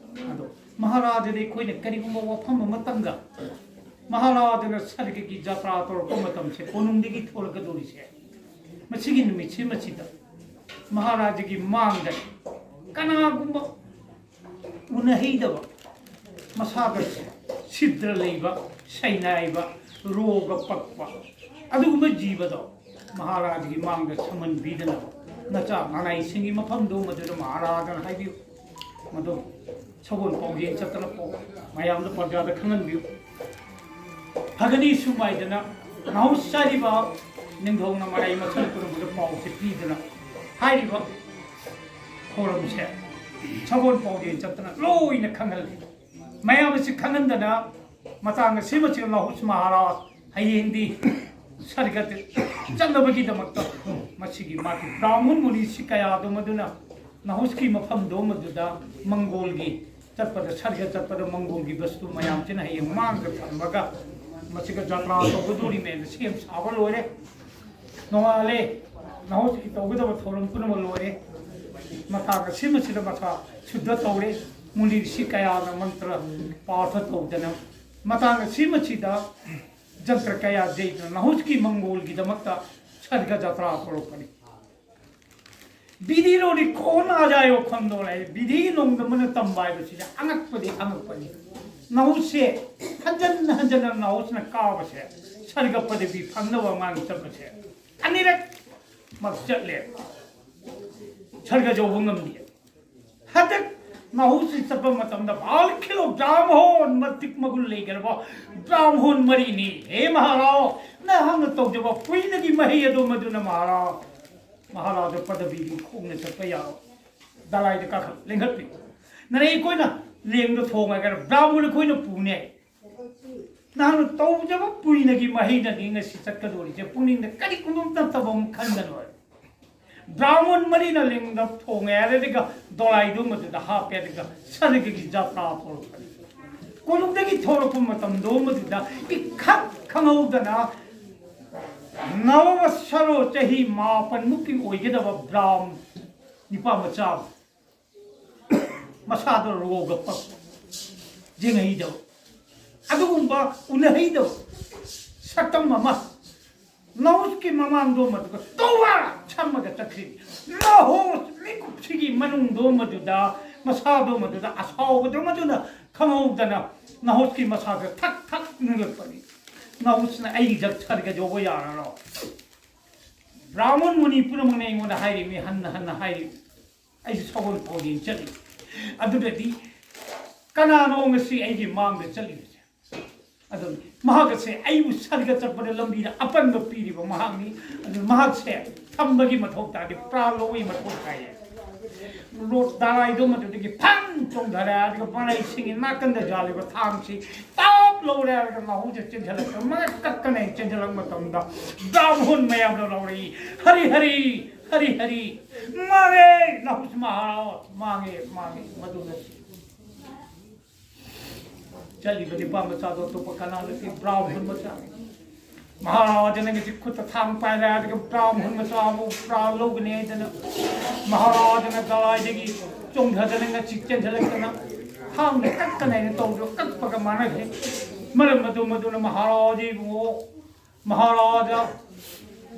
ꯑꯗꯣ ꯃꯍꯥꯔꯥꯖꯗ ꯑꯩꯈꯣꯏꯅ ꯀꯔꯤꯒꯨꯝꯕ ꯋꯥꯐꯝ ꯑꯃꯇꯪꯒ ꯃꯍꯥꯔꯥꯖꯅ ꯁꯔꯒꯒꯤ ꯖꯇ꯭ꯔꯥ ꯇꯧꯔꯛꯄ ꯃꯇꯝꯁꯦ, ꯀꯣꯅꯨꯡꯗꯒꯤ ꯊꯣꯛꯂꯛꯀꯗꯧꯔꯤꯁꯦ, ꯃꯁꯤꯒꯤ ꯅꯨꯃꯤꯠꯁꯤ ꯃꯁꯤꯗ ꯃꯍꯥꯔꯥꯖꯒꯤ ꯃꯥꯡꯗ ꯀꯅꯥꯒꯨꯝꯕ ꯎꯅꯍꯩꯗꯕ, ꯃꯁꯥꯗ ꯁꯤꯗ꯭ꯔ ꯂꯩꯕ, ꯁꯩꯅꯥꯏꯕ, ꯔꯣꯒ ꯄꯛꯄ ꯑꯗꯨꯒꯨꯝꯕ ꯖꯤꯕꯗꯣ ꯃꯍꯥꯔꯥꯖꯒꯤ ꯃꯥꯡꯗ ꯁꯃꯟꯕꯤꯗꯅꯕ ꯅꯆꯥ ꯅꯅꯥꯏꯁꯤꯡꯒꯤ ꯃꯐꯝꯗꯨ ꯃꯗꯨꯗ ꯃꯍꯥꯔꯥꯖꯅ ꯍꯥꯏꯕꯤꯌꯨ꯫ ꯃꯗꯨ ꯁꯒꯣꯜ ꯄꯥꯎꯖꯦꯜ ꯆꯠꯇꯅ ꯄꯥꯎ ꯃꯌꯥꯝꯗ ꯄ꯭ꯔꯖꯥꯗ ꯈꯪꯍꯟꯕꯤꯌꯨ꯫ ꯐꯒꯅꯤ ꯁꯨꯃꯥꯏꯗꯅ ꯅꯥꯍꯨꯁ ꯆꯥꯔꯤꯕ ꯅꯤꯡꯊꯧꯅ ꯃꯔꯥꯏ ꯃꯊꯧ ꯄꯨꯝꯅꯃꯛꯇ ꯄꯥꯎꯁꯦ ꯄꯤꯗꯅ ꯍꯥꯏꯔꯤꯕ ꯊꯧꯔꯝꯁꯦ ꯁꯒꯣꯜ ꯄꯥꯎꯖꯦꯜ ꯆꯠꯇꯅ ꯂꯣꯏꯅ ꯈꯪꯍꯜꯂꯤ꯫ ꯃꯌꯥꯝ ꯑꯁꯤ ꯈꯪꯍꯟꯗꯅ ꯃꯇꯥꯡ ꯑꯁꯤꯃꯁꯨ ꯅꯥꯍꯨꯁ ꯃꯍꯥꯔꯥꯖ ꯍꯌꯦꯡꯗꯤ ꯁꯔꯒꯗ ꯆꯠꯅꯕꯒꯤꯗꯃꯛꯇ ꯃꯁꯤꯒꯤ ꯃꯥꯒꯤ ꯕ꯭ꯔꯥꯍꯃꯟ ꯃꯨꯅꯤꯁꯤ ꯀꯌꯥꯗꯣ ꯃꯗꯨꯅ ꯅꯥꯍꯨꯁꯀꯤ ꯃꯐꯝꯗꯣ ꯃꯗꯨꯗ ꯃꯪꯒꯣꯜꯒꯤ ꯆꯠꯄꯗ, ꯁꯔꯒ ꯆꯠꯄꯗ ꯃꯪꯒꯣꯜꯒꯤ ꯕꯁꯇꯨ ꯃꯌꯥꯝꯁꯤꯅ ꯍꯌꯦꯡ ꯃꯥꯡꯗ ꯊꯝꯃꯒ ꯃꯁꯤꯒ ꯖꯇ꯭ꯔꯥ ꯇꯧꯒꯗꯣꯔꯤꯃꯦꯅ ꯁꯦꯝ ꯁꯥꯕ ꯂꯣꯏꯔꯦ꯫ ꯅꯣꯡꯉꯥꯜꯂꯦ꯫ ꯅꯥꯍꯨꯁꯀꯤ ꯇꯧꯒꯗꯕ ꯊꯧꯔꯝ ꯄꯨꯝꯅꯃꯛ ꯂꯣꯏꯔꯦ꯫ ꯃꯇꯥꯡ ꯑꯁꯤꯃꯁꯤꯗ ꯃꯁꯥ ꯁꯨꯗ ꯇꯧꯔꯦ꯫ ꯃꯨꯅꯤ ꯔꯤꯁꯤ ꯀꯌꯥꯅ ꯃꯟꯇ꯭ꯔ ꯄꯥꯔꯊ ꯇꯧꯗꯅ ꯃꯇꯥꯡ ꯑꯁꯤꯃꯁꯤꯗ ꯖꯟꯇ꯭ꯔ ꯀꯌꯥ ꯌꯩꯗꯨꯅ ꯅꯥꯍꯨꯁꯀꯤ ꯃꯪꯒꯣꯜꯒꯤꯗꯃꯛꯇ ꯁꯔꯒ ꯖꯇ꯭ꯔꯥ ꯇꯧꯔꯛꯄꯅꯤ꯫ ꯕꯤꯙꯤ ꯂꯣꯗꯤ ꯀꯣꯟ ꯑꯖꯥꯌꯣ ꯈꯪꯗꯣꯔꯦ꯫ ꯕꯤꯙꯤ ꯅꯣꯡꯗꯝꯕꯅ ꯇꯝꯕ ꯍꯥꯏꯕꯁꯤꯗꯤ ꯑꯉꯛꯄꯗꯤ ꯑꯉꯛꯄꯅꯤ꯫ ꯅꯥꯍꯨꯁꯦ ꯍꯟꯖꯟ ꯍꯟꯖꯟꯅ ꯅꯥꯍꯨꯁꯅ ꯀꯥꯕꯁꯦ, ꯁꯔꯒ ꯄꯗꯕꯤ ꯐꯪꯅꯕ ꯃꯥꯅ ꯆꯠꯄꯁꯦ ꯑꯅꯤꯔꯛ ꯃꯛ ꯆꯠꯂꯦ꯫ ꯁꯔꯒ ꯌꯧꯕ ꯉꯝꯗꯦ꯫ ꯍꯟꯗꯛ ꯅꯥꯍꯨꯁꯤ ꯆꯠꯄ ꯃꯇꯝꯗ ꯚꯥꯜ ꯈꯤꯂꯣ ꯕ꯭ꯔꯥꯝꯍꯣꯟ ꯃꯇꯤꯛ ꯃꯒꯨꯟ ꯂꯩꯈ꯭ꯔꯕ ꯕ꯭ꯔꯥꯝꯍꯣꯟ ꯃꯔꯤꯅꯤ꯫ ꯍꯦ ꯃꯍꯥꯔꯥꯎ, ꯅꯍꯥꯛꯅ ꯇꯧꯖꯕ ꯄꯨꯏꯅꯒꯤ ꯃꯍꯩ ꯑꯗꯨ ꯃꯗꯨꯅ ꯃꯍꯥꯔꯥꯎ, ꯃꯍꯥꯔꯥꯎꯗ ꯄꯗꯕꯤꯒꯤ ꯈꯣꯡꯅ ꯆꯠꯄ ꯌꯥꯔꯣꯏ꯫ ꯗꯂꯥꯏꯗ ꯀꯥꯈꯠ ꯂꯦꯡꯍꯠꯄꯤ꯫ ꯅꯔꯦ ꯑꯩꯈꯣꯏꯅ ꯂꯦꯡꯗ ꯊꯣꯡꯉꯒ ꯕ꯭ꯔꯥꯝꯍꯣꯟ ꯑꯩꯈꯣꯏꯅ ꯄꯨꯅꯦ꯫ ꯅꯍꯥꯛꯅ ꯇꯧꯖꯕ ꯄꯨꯏꯅꯒꯤ ꯃꯍꯩꯅꯅꯤ ꯉꯁꯤ ꯆꯠꯀꯗꯧꯔꯤꯁꯦ꯫ ꯄꯨꯛꯅꯤꯡꯗ ꯀꯔꯤꯒꯨꯝꯕ ꯑꯃ ꯅꯠꯇꯕ ꯑꯃ ꯈꯟꯒꯅꯣꯏ꯫ ꯕ꯭ꯔꯥꯍꯃꯟ ꯃꯔꯤꯅ ꯂꯤꯡꯗ ꯊꯣꯡꯉꯦ ꯍꯥꯏꯔꯒ ꯗꯣꯂꯥꯏꯗꯨ ꯃꯗꯨꯗ ꯍꯥꯞꯄꯦ ꯑꯗꯨꯒ ꯁꯔꯒꯒꯤ ꯖꯥꯇ꯭ꯔꯥ ꯊꯣꯛꯂꯛꯄꯅꯤ꯫ ꯀꯣꯅꯨꯡꯗꯒꯤ ꯊꯣꯛꯂꯛꯄ ꯃꯇꯝꯗꯣ ꯃꯗꯨꯗ ꯏꯈꯪ ꯈꯪꯍꯧꯗꯅ ꯅꯋ ꯁꯔꯣ ꯆꯍꯤ ꯃꯥꯄꯟꯃꯨꯛꯀꯤ ꯑꯣꯏꯒꯗꯕ ꯕ꯭ꯔꯥꯝ ꯅꯤꯄꯥ ꯃꯆꯥ ꯑꯃ ꯃꯁꯥꯗ ꯔꯣꯒ ꯄꯛꯄ, ꯌꯦꯡꯍꯩꯗꯕ, ꯑꯗꯨꯒꯨꯝꯕ ꯎꯅꯍꯩꯗꯕ ꯁꯛꯇꯝ ꯑꯃ ꯅꯥꯍꯨꯁꯀꯤ ꯃꯃꯥꯡꯗꯣ ꯃꯗꯨꯒ ꯇꯧꯋꯥ ꯁꯝꯃꯒ ꯆꯠꯈ꯭ꯔꯤ꯫ ꯅꯥꯍꯨꯁ ꯃꯤꯀꯨꯞꯁꯤꯒꯤ ꯃꯅꯨꯡꯗꯣ ꯃꯗꯨꯗ ꯃꯁꯥꯗꯣ ꯃꯗꯨꯗ ꯑꯁꯥꯎꯕꯗꯣ ꯃꯗꯨꯅ ꯈꯪꯍꯧꯗꯅ ꯅꯥꯍꯨꯁꯀꯤ ꯃꯁꯥꯗ ꯊꯛ ꯊꯛ ꯅꯤꯛꯂꯛꯄꯅꯤ꯫ ꯅꯥꯍꯨꯁꯅ ꯑꯩꯒꯤ ꯖꯠ ꯁꯔꯒ ꯌꯧꯕ ꯌꯥꯔꯔꯣꯏ꯫ ꯕ꯭ꯔꯥꯍꯃꯟ ꯃꯨꯅꯤ ꯄꯨꯝꯅꯃꯛꯅ ꯑꯩꯉꯣꯟꯗ ꯍꯥꯏꯔꯤꯕꯅꯤ, ꯍꯟꯅ ꯍꯟꯅ ꯍꯥꯏꯔꯤꯕꯅꯤ꯫ ꯑꯩꯁꯨ ꯁꯒꯣꯜ ꯄꯥꯎꯖꯦꯜ ꯆꯠꯂꯤ꯫ ꯑꯗꯨꯗꯗꯤ ꯀꯅꯥꯅꯣ ꯉꯁꯤ ꯑꯩꯒꯤ ꯃꯥꯡꯗ ꯆꯠꯂꯤꯕꯁꯦ? ꯑꯗꯨꯅꯤ, ꯃꯍꯥꯛ ꯑꯁꯦ ꯑꯩꯕꯨ ꯁꯔꯒ ꯆꯠꯄꯗ ꯂꯝꯕꯤꯗ ꯑꯄꯟꯕ ꯄꯤꯔꯤꯕ ꯃꯍꯥꯛꯅꯤ꯫ ꯑꯗꯨꯅ ꯃꯍꯥꯛꯁꯦ ꯊꯝꯕꯒꯤ ꯃꯊꯧ ꯇꯥꯗꯦ, ꯄ꯭ꯔꯥ ꯂꯧꯕꯒꯤ ꯃꯊꯧ ꯇꯥꯏꯌꯦ꯫ ꯔꯣꯠ ꯗꯥꯔꯥꯏꯗꯣ ꯃꯗꯨꯗꯒꯤ ꯐꯟ ꯆꯣꯡꯊꯔꯦ, ꯑꯗꯨꯒ ꯃꯔꯩꯁꯤꯡꯒꯤ ꯅꯥꯀꯟꯗ ꯌꯥꯜꯂꯤꯕ ꯊꯥꯡꯁꯤ ꯇꯥꯞ ꯂꯧꯔꯦ꯫ ꯑꯗꯨꯒ ꯅꯥꯍꯨꯁꯦ ꯆꯦꯟꯁꯤꯜꯂꯛꯇ ꯃꯉꯛ ꯀꯛꯀꯅꯦ꯫ ꯆꯦꯟꯁꯤꯜꯂꯛꯄ ꯃꯇꯝꯗ ꯕ꯭ꯔꯥꯍꯨꯟ ꯃꯌꯥꯝꯅ ꯂꯥꯎꯔꯛꯏ, "ꯍꯔꯤ ꯍꯔꯤ, ꯍꯔꯤ ꯍꯔꯤ, ꯃꯥꯡꯉꯦ ꯅꯥꯍꯨꯁ ꯃꯍꯥꯔꯥꯖ, ꯃꯥꯡꯉꯦ, ꯃꯥꯡꯉꯦ"꯫ ꯃꯗꯨꯅ ꯆꯠꯂꯤꯕ ꯅꯤꯄꯥ ꯃꯆꯥꯗꯣ ꯑꯇꯣꯞꯄ ꯀꯅꯥ ꯅꯠꯇꯦ, ꯕ꯭ꯔꯥꯍꯨꯟ ꯃꯆꯥꯅꯤ꯫ ꯃꯍꯥꯔꯥꯖꯅ ꯉꯁꯤ ꯈꯨꯠꯇ ꯊꯥꯡ ꯄꯥꯏꯔꯦ, ꯑꯗꯨꯒ ꯕ꯭ꯔꯥꯍꯨꯟ ꯃꯆꯥꯕꯨ ꯄ꯭ꯔꯥ ꯂꯧꯒꯅꯤ ꯍꯥꯏꯗꯅ ꯃꯍꯥꯔꯥꯖꯅ ꯗꯥꯔꯥꯏꯗꯒꯤ ꯆꯣꯡꯊꯗꯅ ꯉꯁꯤ ꯆꯦꯟꯁꯤꯜꯂꯛꯇꯅ ꯊꯥꯡꯅ ꯀꯛꯀꯅꯤ ꯍꯥꯏꯅ ꯇꯧꯕꯗꯣ ꯀꯛꯄꯒ ꯃꯥꯟꯅꯈ꯭ꯔꯦ꯫ ꯃꯔꯝ ꯑꯗꯨ ꯃꯗꯨꯅ ꯃꯍꯥꯔꯥꯖ ꯏꯕꯨꯡꯉꯣ, ꯃꯍꯥꯔꯥꯖ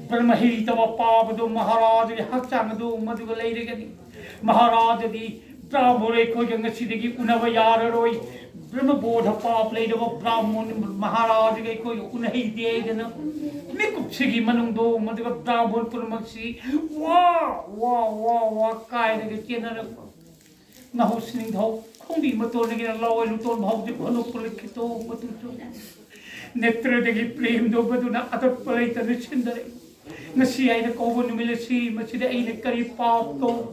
ꯕ꯭ꯔꯍ꯭ꯃ ꯍꯩꯇꯕ ꯄꯥꯕꯗꯨ ꯃꯍꯥꯔꯥꯖꯒꯤ ꯍꯛꯆꯥꯡ ꯑꯗꯨ ꯃꯗꯨꯒ ꯂꯩꯔꯒꯅꯤ꯫ ꯃꯍꯥꯔꯥꯖꯗꯤ ꯕ꯭ꯔꯥꯍꯃꯣꯟ ꯑꯩꯈꯣꯏꯒ ꯉꯁꯤꯗꯒꯤ ꯎꯅꯕ ꯌꯥꯔꯔꯣꯏ꯫ ꯕ꯭ꯔꯍꯃꯕꯣꯙ ꯄꯥꯞ ꯂꯩꯔꯕ ꯕ꯭ꯔꯥꯍꯃꯣꯟ ꯃꯍꯥꯔꯥꯖꯒ ꯑꯩꯈꯣꯏꯒ ꯎꯅꯍꯩꯗꯦ ꯍꯥꯏꯗꯅ ꯃꯤꯀꯨꯞꯁꯤꯒꯤ ꯃꯅꯨꯡꯗ ꯃꯗꯨꯒ ꯕ꯭ꯔꯥꯍꯃꯣꯟ ꯄꯨꯝꯅꯃꯛꯁꯤ ꯋꯥ, ꯋꯥ, ꯋꯥ, ꯋꯥ ꯀꯥꯏꯔꯒ ꯆꯦꯟꯅꯔꯛꯄ꯫ ꯅꯥꯍꯨꯁ ꯅꯤꯡꯊꯧ ꯈꯣꯡꯕꯤ ꯃꯇꯣꯟꯗꯒꯤꯅ ꯂꯋꯥꯏ ꯂꯨꯇꯣꯟ ꯐꯥꯎꯗꯤ ꯍꯣꯅ ꯄꯨꯂꯛꯈꯤꯗꯣ ꯃꯇꯨꯡꯁꯨ ꯅꯦꯇ꯭ꯔꯗꯒꯤ ꯄ꯭ꯔꯦꯝꯗꯣ ꯃꯗꯨꯅ ꯑꯇꯠꯄ ꯂꯩꯇꯅ ꯁꯤꯟꯗꯔꯦ꯫ ꯉꯁꯤ ꯑꯩꯅ ꯀꯧꯕ ꯅꯨꯃꯤꯠ ꯑꯁꯤ ꯃꯁꯤꯗ ꯑꯩꯅ ꯀꯔꯤ ꯄꯥꯞ ꯇꯧ-,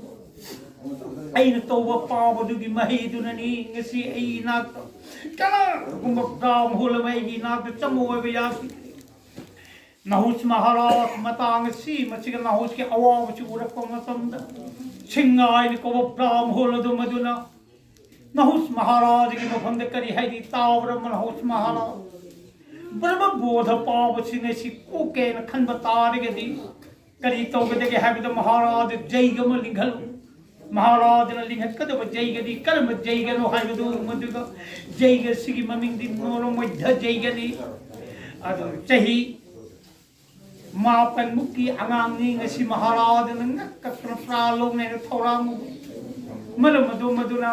ꯑꯩꯅ ꯇꯧꯕ ꯄꯥꯞ ꯑꯗꯨꯒꯤ ꯃꯍꯩꯗꯨꯅꯅꯤ ꯉꯁꯤ ꯑꯩ ꯏꯅꯥꯛꯇ ꯀꯅꯥꯒꯨꯝꯕ ꯕ꯭ꯔꯥꯍꯃꯣꯟ ꯑꯃ ꯑꯩꯒꯤ ꯏꯅꯥꯛꯇ ꯆꯪꯉꯣ ꯍꯥꯏꯕ ꯌꯥꯈꯤꯗ꯭ꯔꯦ꯫ ꯅꯥꯍꯨꯁ ꯃꯍꯥꯔꯥꯖ ꯃꯇꯥꯡ ꯑꯁꯤ ꯃꯁꯤꯒ ꯅꯥꯍꯨꯁꯀꯤ ꯑꯋꯥꯕꯁꯤ ꯎꯔꯛꯄ ꯃꯇꯝꯗ ꯁꯤꯡꯉꯥꯏꯅ ꯀꯧꯕ ꯕ꯭ꯔꯥꯍꯃꯣꯟ ꯑꯗꯨ ꯃꯗꯨꯅ ꯅꯥꯍꯨꯁ ꯃꯍꯥꯔꯥꯖꯒꯤ ꯃꯐꯝꯗ ꯀꯔꯤ ꯍꯥꯏꯔꯤ ꯇꯥꯎꯔꯕ ꯅꯥꯍꯨꯁ ꯃꯍꯥꯔꯥꯖ? ꯕ꯭ꯔꯍꯃꯕꯣꯙ ꯄꯥꯕꯁꯤꯡ ꯑꯁꯤ ꯀꯣꯛꯀꯦꯅ ꯈꯟꯕ ꯇꯥꯔꯒꯗꯤ ꯀꯔꯤ ꯇꯧꯒꯗꯒꯦ ꯍꯥꯏꯕꯗ ꯃꯍꯥꯔꯥꯖ ꯖꯩꯒ ꯑꯃ ꯂꯤꯡꯍꯜꯂꯨ꯫ ꯃꯍꯥꯔꯥꯖꯅ ꯂꯤꯡꯈꯠꯀꯗꯕ ꯖꯩꯒꯗꯤ ꯀꯔꯝꯕ ꯖꯩꯒꯅꯣ ꯍꯥꯏꯕꯗꯨ ꯃꯗꯨꯒ ꯖꯩꯒ ꯑꯁꯤꯒꯤ ꯃꯃꯤꯡꯗꯤ ꯅꯣꯔꯣꯃꯣꯏꯙ ꯖꯩꯒꯅꯤ꯫ ꯑꯗꯨ ꯆꯍꯤ ꯃꯥꯄꯟꯃꯨꯛꯀꯤ ꯑꯉꯥꯡꯅꯤ꯫ ꯉꯁꯤ ꯃꯍꯥꯔꯥꯖꯅ ꯉꯛꯀꯛꯇꯅ ꯄ꯭ꯔꯥ ꯂꯧꯅꯦꯅ ꯊꯧꯔꯥꯡ ꯎꯕ꯫ ꯃꯔꯝ ꯑꯗꯨ ꯃꯗꯨꯅ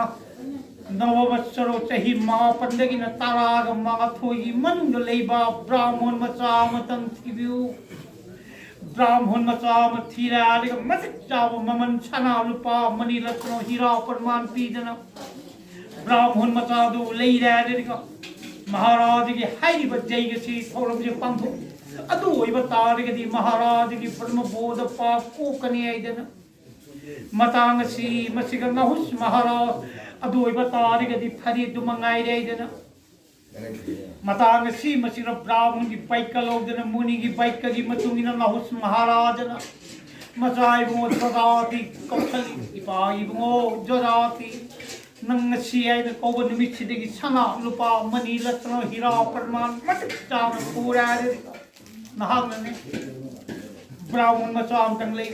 ꯅꯕꯕꯠꯁꯔꯣ ꯆꯍꯤ ꯃꯥꯄꯟꯗꯒꯤꯅ ꯇꯔꯥꯒ ꯃꯥꯊꯣꯏꯒꯤ ꯃꯅꯨꯡꯗ ꯂꯩꯕ ꯕ꯭ꯔꯥꯍꯃꯣꯟ ꯃꯆꯥ ꯑꯃꯇꯪ ꯊꯤꯕꯤꯌꯨ꯫ ꯕ꯭ꯔꯥꯍꯃꯟ ꯃꯆꯥ ꯑꯃ ꯊꯤꯔꯦ, ꯑꯗꯨꯒ ꯃꯇꯤꯛ ꯆꯥꯕ ꯃꯃꯜ ꯁꯅꯥ ꯂꯨꯄꯥ ꯃꯅꯤ ꯔꯠꯅ ꯍꯤꯔꯥ ꯄ꯭ꯔꯃꯥꯟ ꯄꯤꯗꯅ ꯕ꯭ꯔꯥꯍꯃꯟ ꯃꯆꯥꯗꯨ ꯂꯩꯔꯦ꯫ ꯑꯗꯨꯒ ꯃꯍꯥꯔꯥꯖꯒꯤ ꯍꯥꯏꯔꯤꯕ ꯖꯩꯒꯁꯤ ꯊꯧꯔꯝꯁꯦ ꯄꯥꯡꯊꯣꯛ ꯑꯗꯨ ꯑꯣꯏꯕ ꯇꯥꯔꯒꯗꯤ ꯃꯍꯥꯔꯥꯖꯒꯤ ꯕ꯭ꯔꯍꯃꯕꯣꯙ ꯄꯥꯞ ꯀꯣꯛꯀꯅꯤ ꯍꯥꯏꯗꯅ ꯃꯇꯥꯡ ꯑꯁꯤ ꯃꯁꯤꯒ ꯅꯍꯨꯁ ꯃꯍꯥꯔꯥꯖ ꯑꯗꯨ ꯑꯣꯏꯕ ꯇꯥꯔꯒꯗꯤ ꯐꯔꯦ ꯑꯗꯨ ꯃꯉꯥꯏꯔꯦ ꯍꯥꯏꯗꯅ ꯃꯇꯥꯡ ꯑꯁꯤ ꯃꯁꯤꯗ ꯕ꯭ꯔꯥꯍꯃꯟꯒꯤ ꯕꯩꯀ ꯂꯧꯗꯅ ꯃꯨꯅꯤꯒꯤ ꯕꯩꯀꯒꯤ ꯃꯇꯨꯡ ꯏꯟꯅ ꯅꯍꯨꯁ ꯃꯍꯥꯔꯥꯖꯅ ꯃꯆꯥ ꯏꯕꯨꯡꯉꯣ ꯖꯣꯖꯥꯇꯤ ꯀꯧꯁꯜꯂꯤ꯫ ꯏꯄꯥ ꯏꯕꯨꯡꯉꯣ ꯖꯣꯖꯥꯇꯤ, ꯅꯪ ꯉꯁꯤ ꯍꯥꯏꯅ ꯀꯧꯕ ꯅꯨꯃꯤꯠꯁꯤꯗꯒꯤ ꯁꯅꯥ ꯂꯨꯄꯥ ꯃꯅꯤ ꯔꯠꯅ ꯍꯤꯔꯥ ꯄ꯭ꯔꯃꯥꯟ ꯃꯇꯤꯛ ꯆꯥꯅ ꯄꯨꯔꯦ ꯍꯥꯏꯔꯗꯤ ꯅꯍꯥꯛꯅꯅꯦ ꯕ꯭ꯔꯥꯍꯃꯟ ꯃꯆꯥ ꯑꯃꯇꯪ ꯂꯩ꯫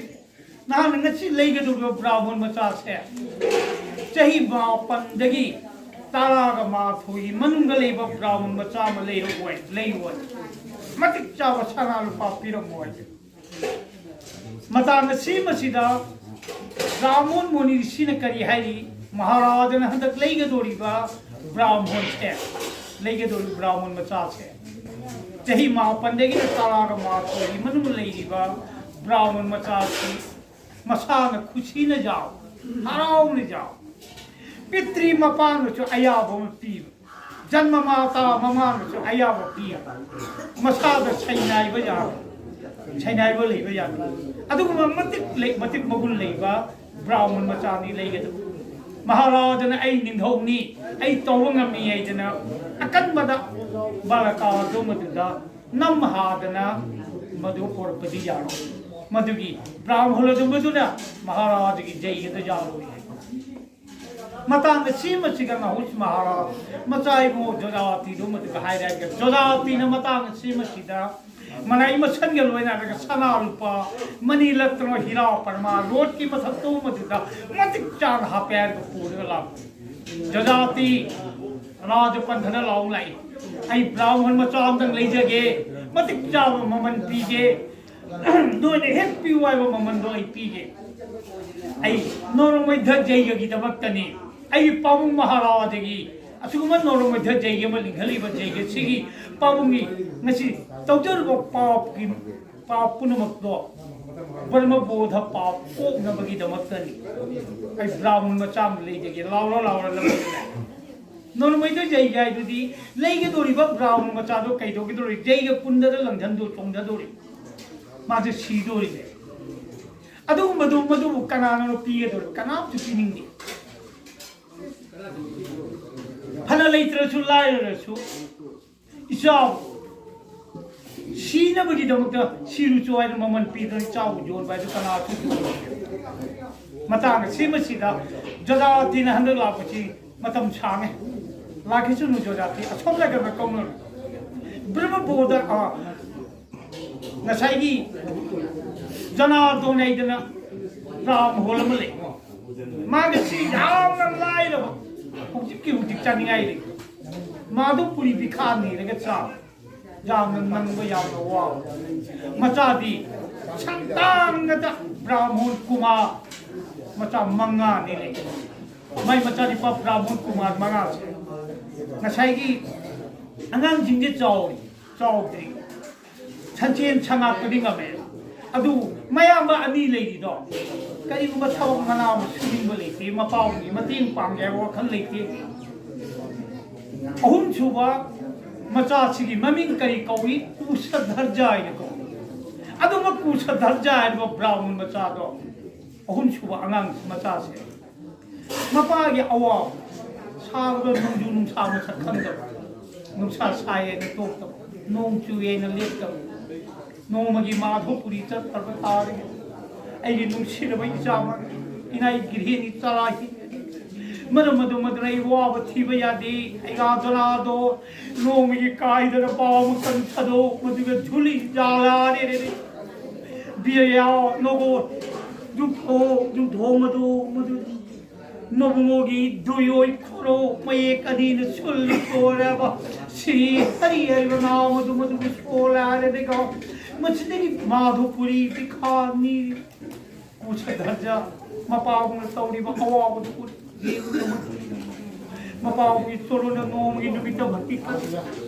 ꯅꯍꯥꯛꯅ ꯉꯁꯤ ꯂꯩꯒꯗꯧꯔꯤꯕ ꯕ꯭ꯔꯥꯍꯃꯟ ꯃꯆꯥꯁꯦ ꯆꯍꯤ ꯃꯥꯄꯟꯗꯒꯤ ꯇꯔꯥꯒ ꯃꯥꯊꯣꯏꯒꯤ ꯃꯅꯨꯡꯗ ꯂꯩꯕ ꯕ꯭ꯔꯥꯍꯃꯟ ꯃꯆꯥ ꯑꯃ ꯂꯩꯔꯛꯑꯣꯏ, ꯂꯩꯔꯣꯏ꯫ ꯃꯇꯤꯛ ꯆꯥꯕ ꯁꯅꯥ ꯂꯨꯄꯥ ꯄꯤꯔꯝꯃꯣꯏ꯫ ꯃꯇꯥꯡ ꯑꯁꯤꯃꯁꯤꯗ ꯕ꯭ꯔꯥꯍꯃꯟ ꯃꯨꯅꯤꯁꯤꯅ ꯀꯔꯤ ꯍꯥꯏꯔꯤ? ꯃꯍꯥꯔꯥꯖꯅ ꯍꯟꯗꯛ ꯂꯩꯒꯗꯧꯔꯤꯕ ꯕ꯭ꯔꯥꯍꯃꯟꯁꯦ, ꯂꯩꯒꯗꯧꯔꯤꯕ ꯕ꯭ꯔꯥꯍꯃꯟ ꯃꯆꯥꯁꯦ ꯆꯍꯤ ꯃꯥꯄꯟꯗꯒꯤꯅ ꯇꯔꯥꯒ ꯃꯥꯊꯣꯏꯒꯤ ꯃꯅꯨꯡꯗ ꯂꯩꯔꯤꯕ ꯕ꯭ꯔꯥꯍꯃꯟ ꯃꯆꯥꯁꯤ ꯃꯁꯥꯅ ꯈꯨꯁꯤꯅ ꯌꯥꯎ, ꯍꯔꯥꯎꯅ ꯌꯥꯎ꯫ ꯄꯤꯇ꯭ꯔꯤ ꯃꯄꯥꯅꯁꯨ ꯑꯌꯥꯕ ꯑꯃ ꯄꯤꯕ, ꯖꯟꯃ ꯃꯥꯇꯥ ꯃꯃꯥꯅꯁꯨ ꯑꯌꯥꯕ ꯄꯤꯕ, ꯃꯁꯥꯗ ꯁꯩꯅꯥꯏꯕ ꯌꯥꯕ, ꯁꯩꯅꯥꯏꯕ ꯂꯩꯕ ꯌꯥꯕ, ꯑꯗꯨꯒꯨꯝꯕ ꯃꯇꯤꯛ ꯂꯩ, ꯃꯇꯤꯛ ꯃꯒꯨꯟ ꯂꯩꯕ ꯕ꯭ꯔꯥꯍꯃꯟ ꯃꯆꯥꯅꯤ ꯂꯩꯒꯗꯕ꯫ ꯃꯍꯥꯔꯥꯖꯅ "ꯑꯩ ꯅꯤꯡꯊꯧꯅꯤ, ꯑꯩ ꯇꯧꯕ ꯉꯝꯃꯤ" ꯍꯥꯏꯗꯅ ꯑꯀꯟꯕꯗ ꯕꯥꯂꯀꯥ ꯑꯗꯨ ꯃꯗꯨꯗ ꯅꯝ ꯍꯥꯗꯅ ꯃꯗꯨ ꯄꯣꯔꯛꯄꯗꯤ ꯌꯥꯔꯣꯏ꯫ ꯃꯗꯨꯒꯤ ꯕ꯭ꯔꯥꯍꯃꯟ ꯑꯗꯨ ꯃꯗꯨꯅ ꯃꯍꯥꯔꯥꯖꯒꯤ ꯖꯩꯒꯗ ꯌꯥꯔꯣꯏ꯫ ꯃꯇꯥꯡ ꯑꯁꯤꯃꯁꯤꯗ ꯅꯍꯨꯁ ꯃꯍꯥꯔꯥꯖ ꯃꯆꯥ ꯏꯕꯨꯡꯉꯣ ꯖꯣꯖꯥꯇꯤꯗꯨ ꯃꯗꯨꯒ ꯍꯥꯏꯔꯦ ꯍꯥꯏꯔꯒ ꯖꯣꯖꯥꯇꯤꯅ ꯃꯇꯥꯡ ꯑꯁꯤꯃꯁꯤꯗ ꯃꯅꯥꯏ ꯃꯁꯟꯒ ꯂꯣꯏꯅꯔꯒ ꯁꯅꯥ ꯂꯨꯄꯥ ꯃꯅꯤ ꯔꯠꯅ ꯍꯤꯔꯥ ꯄ꯭ꯔꯃꯥꯟ ꯔꯣꯠꯀꯤ ꯃꯊꯛꯇꯨ ꯃꯗꯨꯗ ꯃꯇꯤꯛ ꯆꯥꯅ ꯍꯥꯞꯄꯦ ꯍꯥꯏꯔꯒ ꯄꯨꯔꯒ ꯂꯥꯛꯄ꯫ ꯖꯣꯖꯥꯇꯤ ꯔꯥꯖ ꯄꯟꯊꯅ ꯂꯥꯎ ꯂꯥꯛꯏ, "ꯑꯩ ꯕ꯭ꯔꯥꯍꯃꯟ ꯃꯆꯥ ꯑꯝꯇꯪ ꯂꯩꯖꯒꯦ, ꯃꯇꯤꯛ ꯆꯥꯕ ꯃꯃꯜ ꯄꯤꯒꯦ, ꯅꯣꯏꯅ ꯍꯦꯛ ꯄꯤꯌꯨ ꯍꯥꯏꯕ ꯃꯃꯜꯗꯣ ꯑꯩ ꯄꯤꯒꯦ꯫ ꯑꯩ ꯅꯣꯔꯣꯃꯩ ꯙꯠ ꯖꯩꯒꯒꯤꯗꯃꯛꯇꯅꯤ꯫ ꯑꯩꯒꯤ ꯄꯥꯕꯨꯡ ꯃꯍꯥꯔꯥꯖꯒꯤ ꯑꯁꯤꯒꯨꯝꯕ ꯅꯣꯔꯣꯃꯩ ꯙꯠ ꯖꯩꯒ ꯑꯃ ꯂꯤꯡꯈꯠꯂꯤꯕ ꯖꯩꯒꯁꯤꯒꯤ ꯄꯥꯕꯨꯡꯒꯤ ꯉꯁꯤ ꯇꯧꯖꯔꯨꯕ ꯄꯥꯞꯀꯤ ꯄꯥꯞ ꯄꯨꯝꯅꯃꯛꯇꯣ ꯕ꯭ꯔꯍ꯭ꯃꯕꯣꯙ ꯄꯥꯞ ꯀꯣꯛꯅꯕꯒꯤꯗꯃꯛꯇꯅꯤ꯫ ꯑꯩ ꯕ꯭ꯔꯥꯍꯃꯟ ꯃꯆꯥ ꯑꯃ ꯂꯩꯖꯒꯦ, ꯂꯥꯎꯔ ꯂꯥꯎꯔ ꯂꯝꯗꯝꯗ ꯅꯣꯡꯃꯩꯗꯣ ꯌꯩꯒꯦ ꯍꯥꯏꯗꯨꯗꯤ ꯂꯩꯒꯗꯧꯔꯤꯕ ꯕ꯭ꯔꯥꯍꯃꯟ ꯃꯆꯥꯗꯣ ꯀꯩꯗꯧꯒꯗꯧꯔꯤ? ꯖꯩꯒ ꯄꯨꯟꯗꯗ ꯂꯪꯁꯤꯟꯗꯣ ꯆꯣꯡꯊꯗꯧꯔꯤ꯫ ꯃꯥꯁꯦ ꯁꯤꯗꯣꯔꯤꯅꯦ꯫ ꯑꯗꯨꯒꯨꯝꯕꯗꯣ ꯃꯗꯨꯕꯨ ꯀꯅꯥꯅꯣ ꯄꯤꯒꯗꯧꯔꯤꯕ? ꯀꯅꯥꯝꯁꯨ ꯄꯤꯅꯤꯡꯗꯦ꯫ ꯐꯅ ꯂꯩꯇ꯭ꯔꯁꯨ ꯂꯥꯏꯔꯔꯁꯨ ꯏꯆꯥꯎ ꯁꯤꯅꯕꯒꯤꯗꯃꯛꯇ ꯁꯤꯔꯨꯆꯣ ꯍꯥꯏꯅ ꯃꯃꯜ ꯄꯤꯗꯅ ꯏꯆꯥꯎ ꯌꯣꯟꯕ ꯍꯥꯏꯗꯨ ꯀꯅꯥꯁꯨ ꯌꯣꯟꯗꯦ꯫ ꯃꯇꯥꯡ ꯑꯁꯤꯃꯁꯤꯗ ꯖꯣꯖꯥꯇꯤꯅ ꯍꯟꯗꯛ ꯂꯥꯛꯄꯁꯤ ꯃꯇꯝ ꯁꯥꯡꯉꯦ꯫ ꯂꯥꯛꯈꯤꯁꯅꯨ ꯖꯣꯖꯥꯇꯤ꯫ ꯑꯁꯣꯝ ꯅꯥꯀꯟꯗ ꯀꯧꯅꯔꯨ꯫ ꯕ꯭ꯔꯍ꯭ꯃꯕꯣꯙ, ꯑ, ꯉꯁꯥꯏꯒꯤ ꯖꯅꯥꯔꯗꯣꯟ ꯍꯥꯏꯗꯅ ꯔꯥꯝ ꯍꯣꯜ ꯑꯃ ꯂꯩ꯫ ꯃꯥꯒ ꯁꯤ ꯌꯥꯝꯅ ꯂꯥꯏꯔꯕ, ꯍꯧꯖꯤꯛꯀꯤ ꯍꯧꯖꯤꯛ ꯆꯥꯅꯤꯡꯉꯥꯏ ꯂꯩ꯫ ꯃꯥꯗꯨ ꯄꯨꯔꯤ ꯄꯤꯈꯥ ꯅꯤꯔꯒ ꯆꯥꯕ꯫ ꯌꯥꯝꯅ ꯅꯪꯕ, ꯌꯥꯝꯅ ꯋꯥꯕ꯫ ꯃꯆꯥꯗꯤ ꯁꯛꯇꯥꯡꯅꯗ ꯕ꯭ꯔꯥꯍꯃꯣꯟ ꯀꯨꯃꯥꯔ ꯃꯆꯥ ꯃꯉꯥꯅꯤ ꯂꯩ꯫ ꯃꯥꯏ ꯃꯆꯥꯅꯤꯄꯥ ꯕ꯭ꯔꯥꯍꯃꯣꯟ ꯀꯨꯃꯥꯔ ꯃꯉꯥꯁꯦ ꯉꯁꯥꯏꯒꯤ ꯑꯉꯥꯡꯁꯤꯡꯁꯦ ꯆꯥꯎꯔꯤ, ꯆꯥꯎꯗ꯭ꯔꯤ꯫ ꯁꯟꯆꯦꯟ ꯁꯉꯥꯛꯇꯗꯤ ꯉꯝꯃꯦ꯫ ꯑꯗꯨ ꯃꯌꯥꯝꯕ ꯑꯅꯤ ꯂꯩꯔꯤꯗꯣ ꯀꯔꯤꯒꯨꯝꯕ ꯊꯕꯛ ꯃꯅꯥ ꯑꯃ ꯁꯨꯅꯤꯡꯕ ꯂꯩꯇꯦ, ꯃꯄꯥꯒꯤ ꯃꯇꯦꯡ ꯄꯥꯡꯒꯦ ꯍꯥꯏꯕ ꯋꯥꯈꯜ ꯂꯩꯇꯦ꯫ ꯑꯍꯨꯝꯁꯨꯕ ꯃꯆꯥꯁꯤꯒꯤ ꯃꯃꯤꯡ ꯀꯔꯤ ꯀꯧꯏ? ꯀꯨꯁꯙꯔꯖ ꯍꯥꯏꯅ ꯀꯧꯏ꯫ ꯑꯗꯨꯒ ꯀꯨꯁꯙꯔꯖ ꯍꯥꯏꯔꯤꯕ ꯕ꯭ꯔꯥꯍꯃꯟ ꯃꯆꯥꯗꯣ, ꯑꯍꯨꯝꯁꯨꯕ ꯑꯉꯥꯡ ꯃꯆꯥꯁꯦ, ꯃꯄꯥꯒꯤ ꯑꯋꯥꯕ ꯁꯥꯕꯗ ꯅꯣꯡꯖꯨ ꯅꯨꯡꯁꯥ ꯃꯁꯛ ꯈꯪꯗꯕ, ꯅꯨꯡꯁꯥ ꯁꯥꯏ ꯍꯥꯏꯅ ꯇꯣꯛꯇꯕ, ꯅꯣꯡ ꯆꯨꯏ ꯍꯥꯏꯅ ꯂꯦꯞꯇꯕ, ꯅꯣꯡꯃꯒꯤ ꯃꯥꯙꯣꯄꯨꯔꯤ ꯆꯠꯇ꯭ꯔꯕ ꯇꯥꯔꯒꯗꯤ ꯑꯩꯒꯤ ꯅꯨꯡꯁꯤꯔꯕ ꯏꯆꯥꯃꯛ ꯏꯅꯥꯏ ꯒ꯭ꯔꯤꯍꯤꯅꯤ ꯆꯔꯥ ꯍꯤꯡꯒꯅꯤ꯫ ꯃꯔꯝ ꯑꯗꯨ ꯃꯗꯨꯅ ꯑꯩ ꯋꯥꯕ ꯊꯤꯕ ꯌꯥꯗꯦ꯫ ꯑꯩꯒꯤ ꯖꯣꯂꯥꯗꯣ ꯅꯣꯡꯃꯒꯤ ꯀꯥꯏꯗꯅ ꯄꯥꯎ ꯑꯃ ꯀꯟ ꯊꯥꯗꯣꯛ, ꯃꯗꯨꯒ ꯖꯨꯂꯤ ꯖꯥꯂꯥꯔꯦ꯫ ꯕꯤꯌꯥ ꯅꯣꯒꯣ ꯖꯨꯊꯣ ꯖꯨꯊꯣ ꯃꯗꯨ ꯃꯗꯨ ꯅꯣꯕꯨꯡꯉꯣꯒꯤ ꯗꯨꯌꯣꯏ ꯈꯣꯔꯣ ꯃꯌꯦꯛ ꯑꯅꯤꯅ ꯁꯨꯜꯂꯤ ꯁꯣꯜꯂꯦꯕ꯫ ꯁ꯭ꯔꯤ ꯍꯔꯤ ꯍꯥꯏꯔꯤꯕ ꯅꯥꯎ ꯃꯗꯨ ꯃꯗꯨꯒꯤ ꯁꯣꯜꯂꯦ ꯍꯥꯏꯔꯗꯤꯀꯣ꯫ ꯃꯁꯤꯗꯒꯤ ꯃꯥꯙꯣꯄꯨꯔꯤ ꯄꯤꯈꯥꯅꯤ꯫ ꯀꯨꯁꯙꯔꯖ ꯃꯄꯥꯕꯨꯅ ꯇꯧꯔꯤꯕ ꯑꯋꯥꯕꯗꯨ ꯎꯠ-, ꯌꯦꯡꯗꯨꯅ ꯃꯄꯥꯕꯨꯒꯤ ꯆꯣꯂꯣꯅ ꯅꯣꯡꯃꯒꯤ ꯅꯨꯃꯤꯠꯇ ꯚꯛꯇꯤ ꯀꯠ-,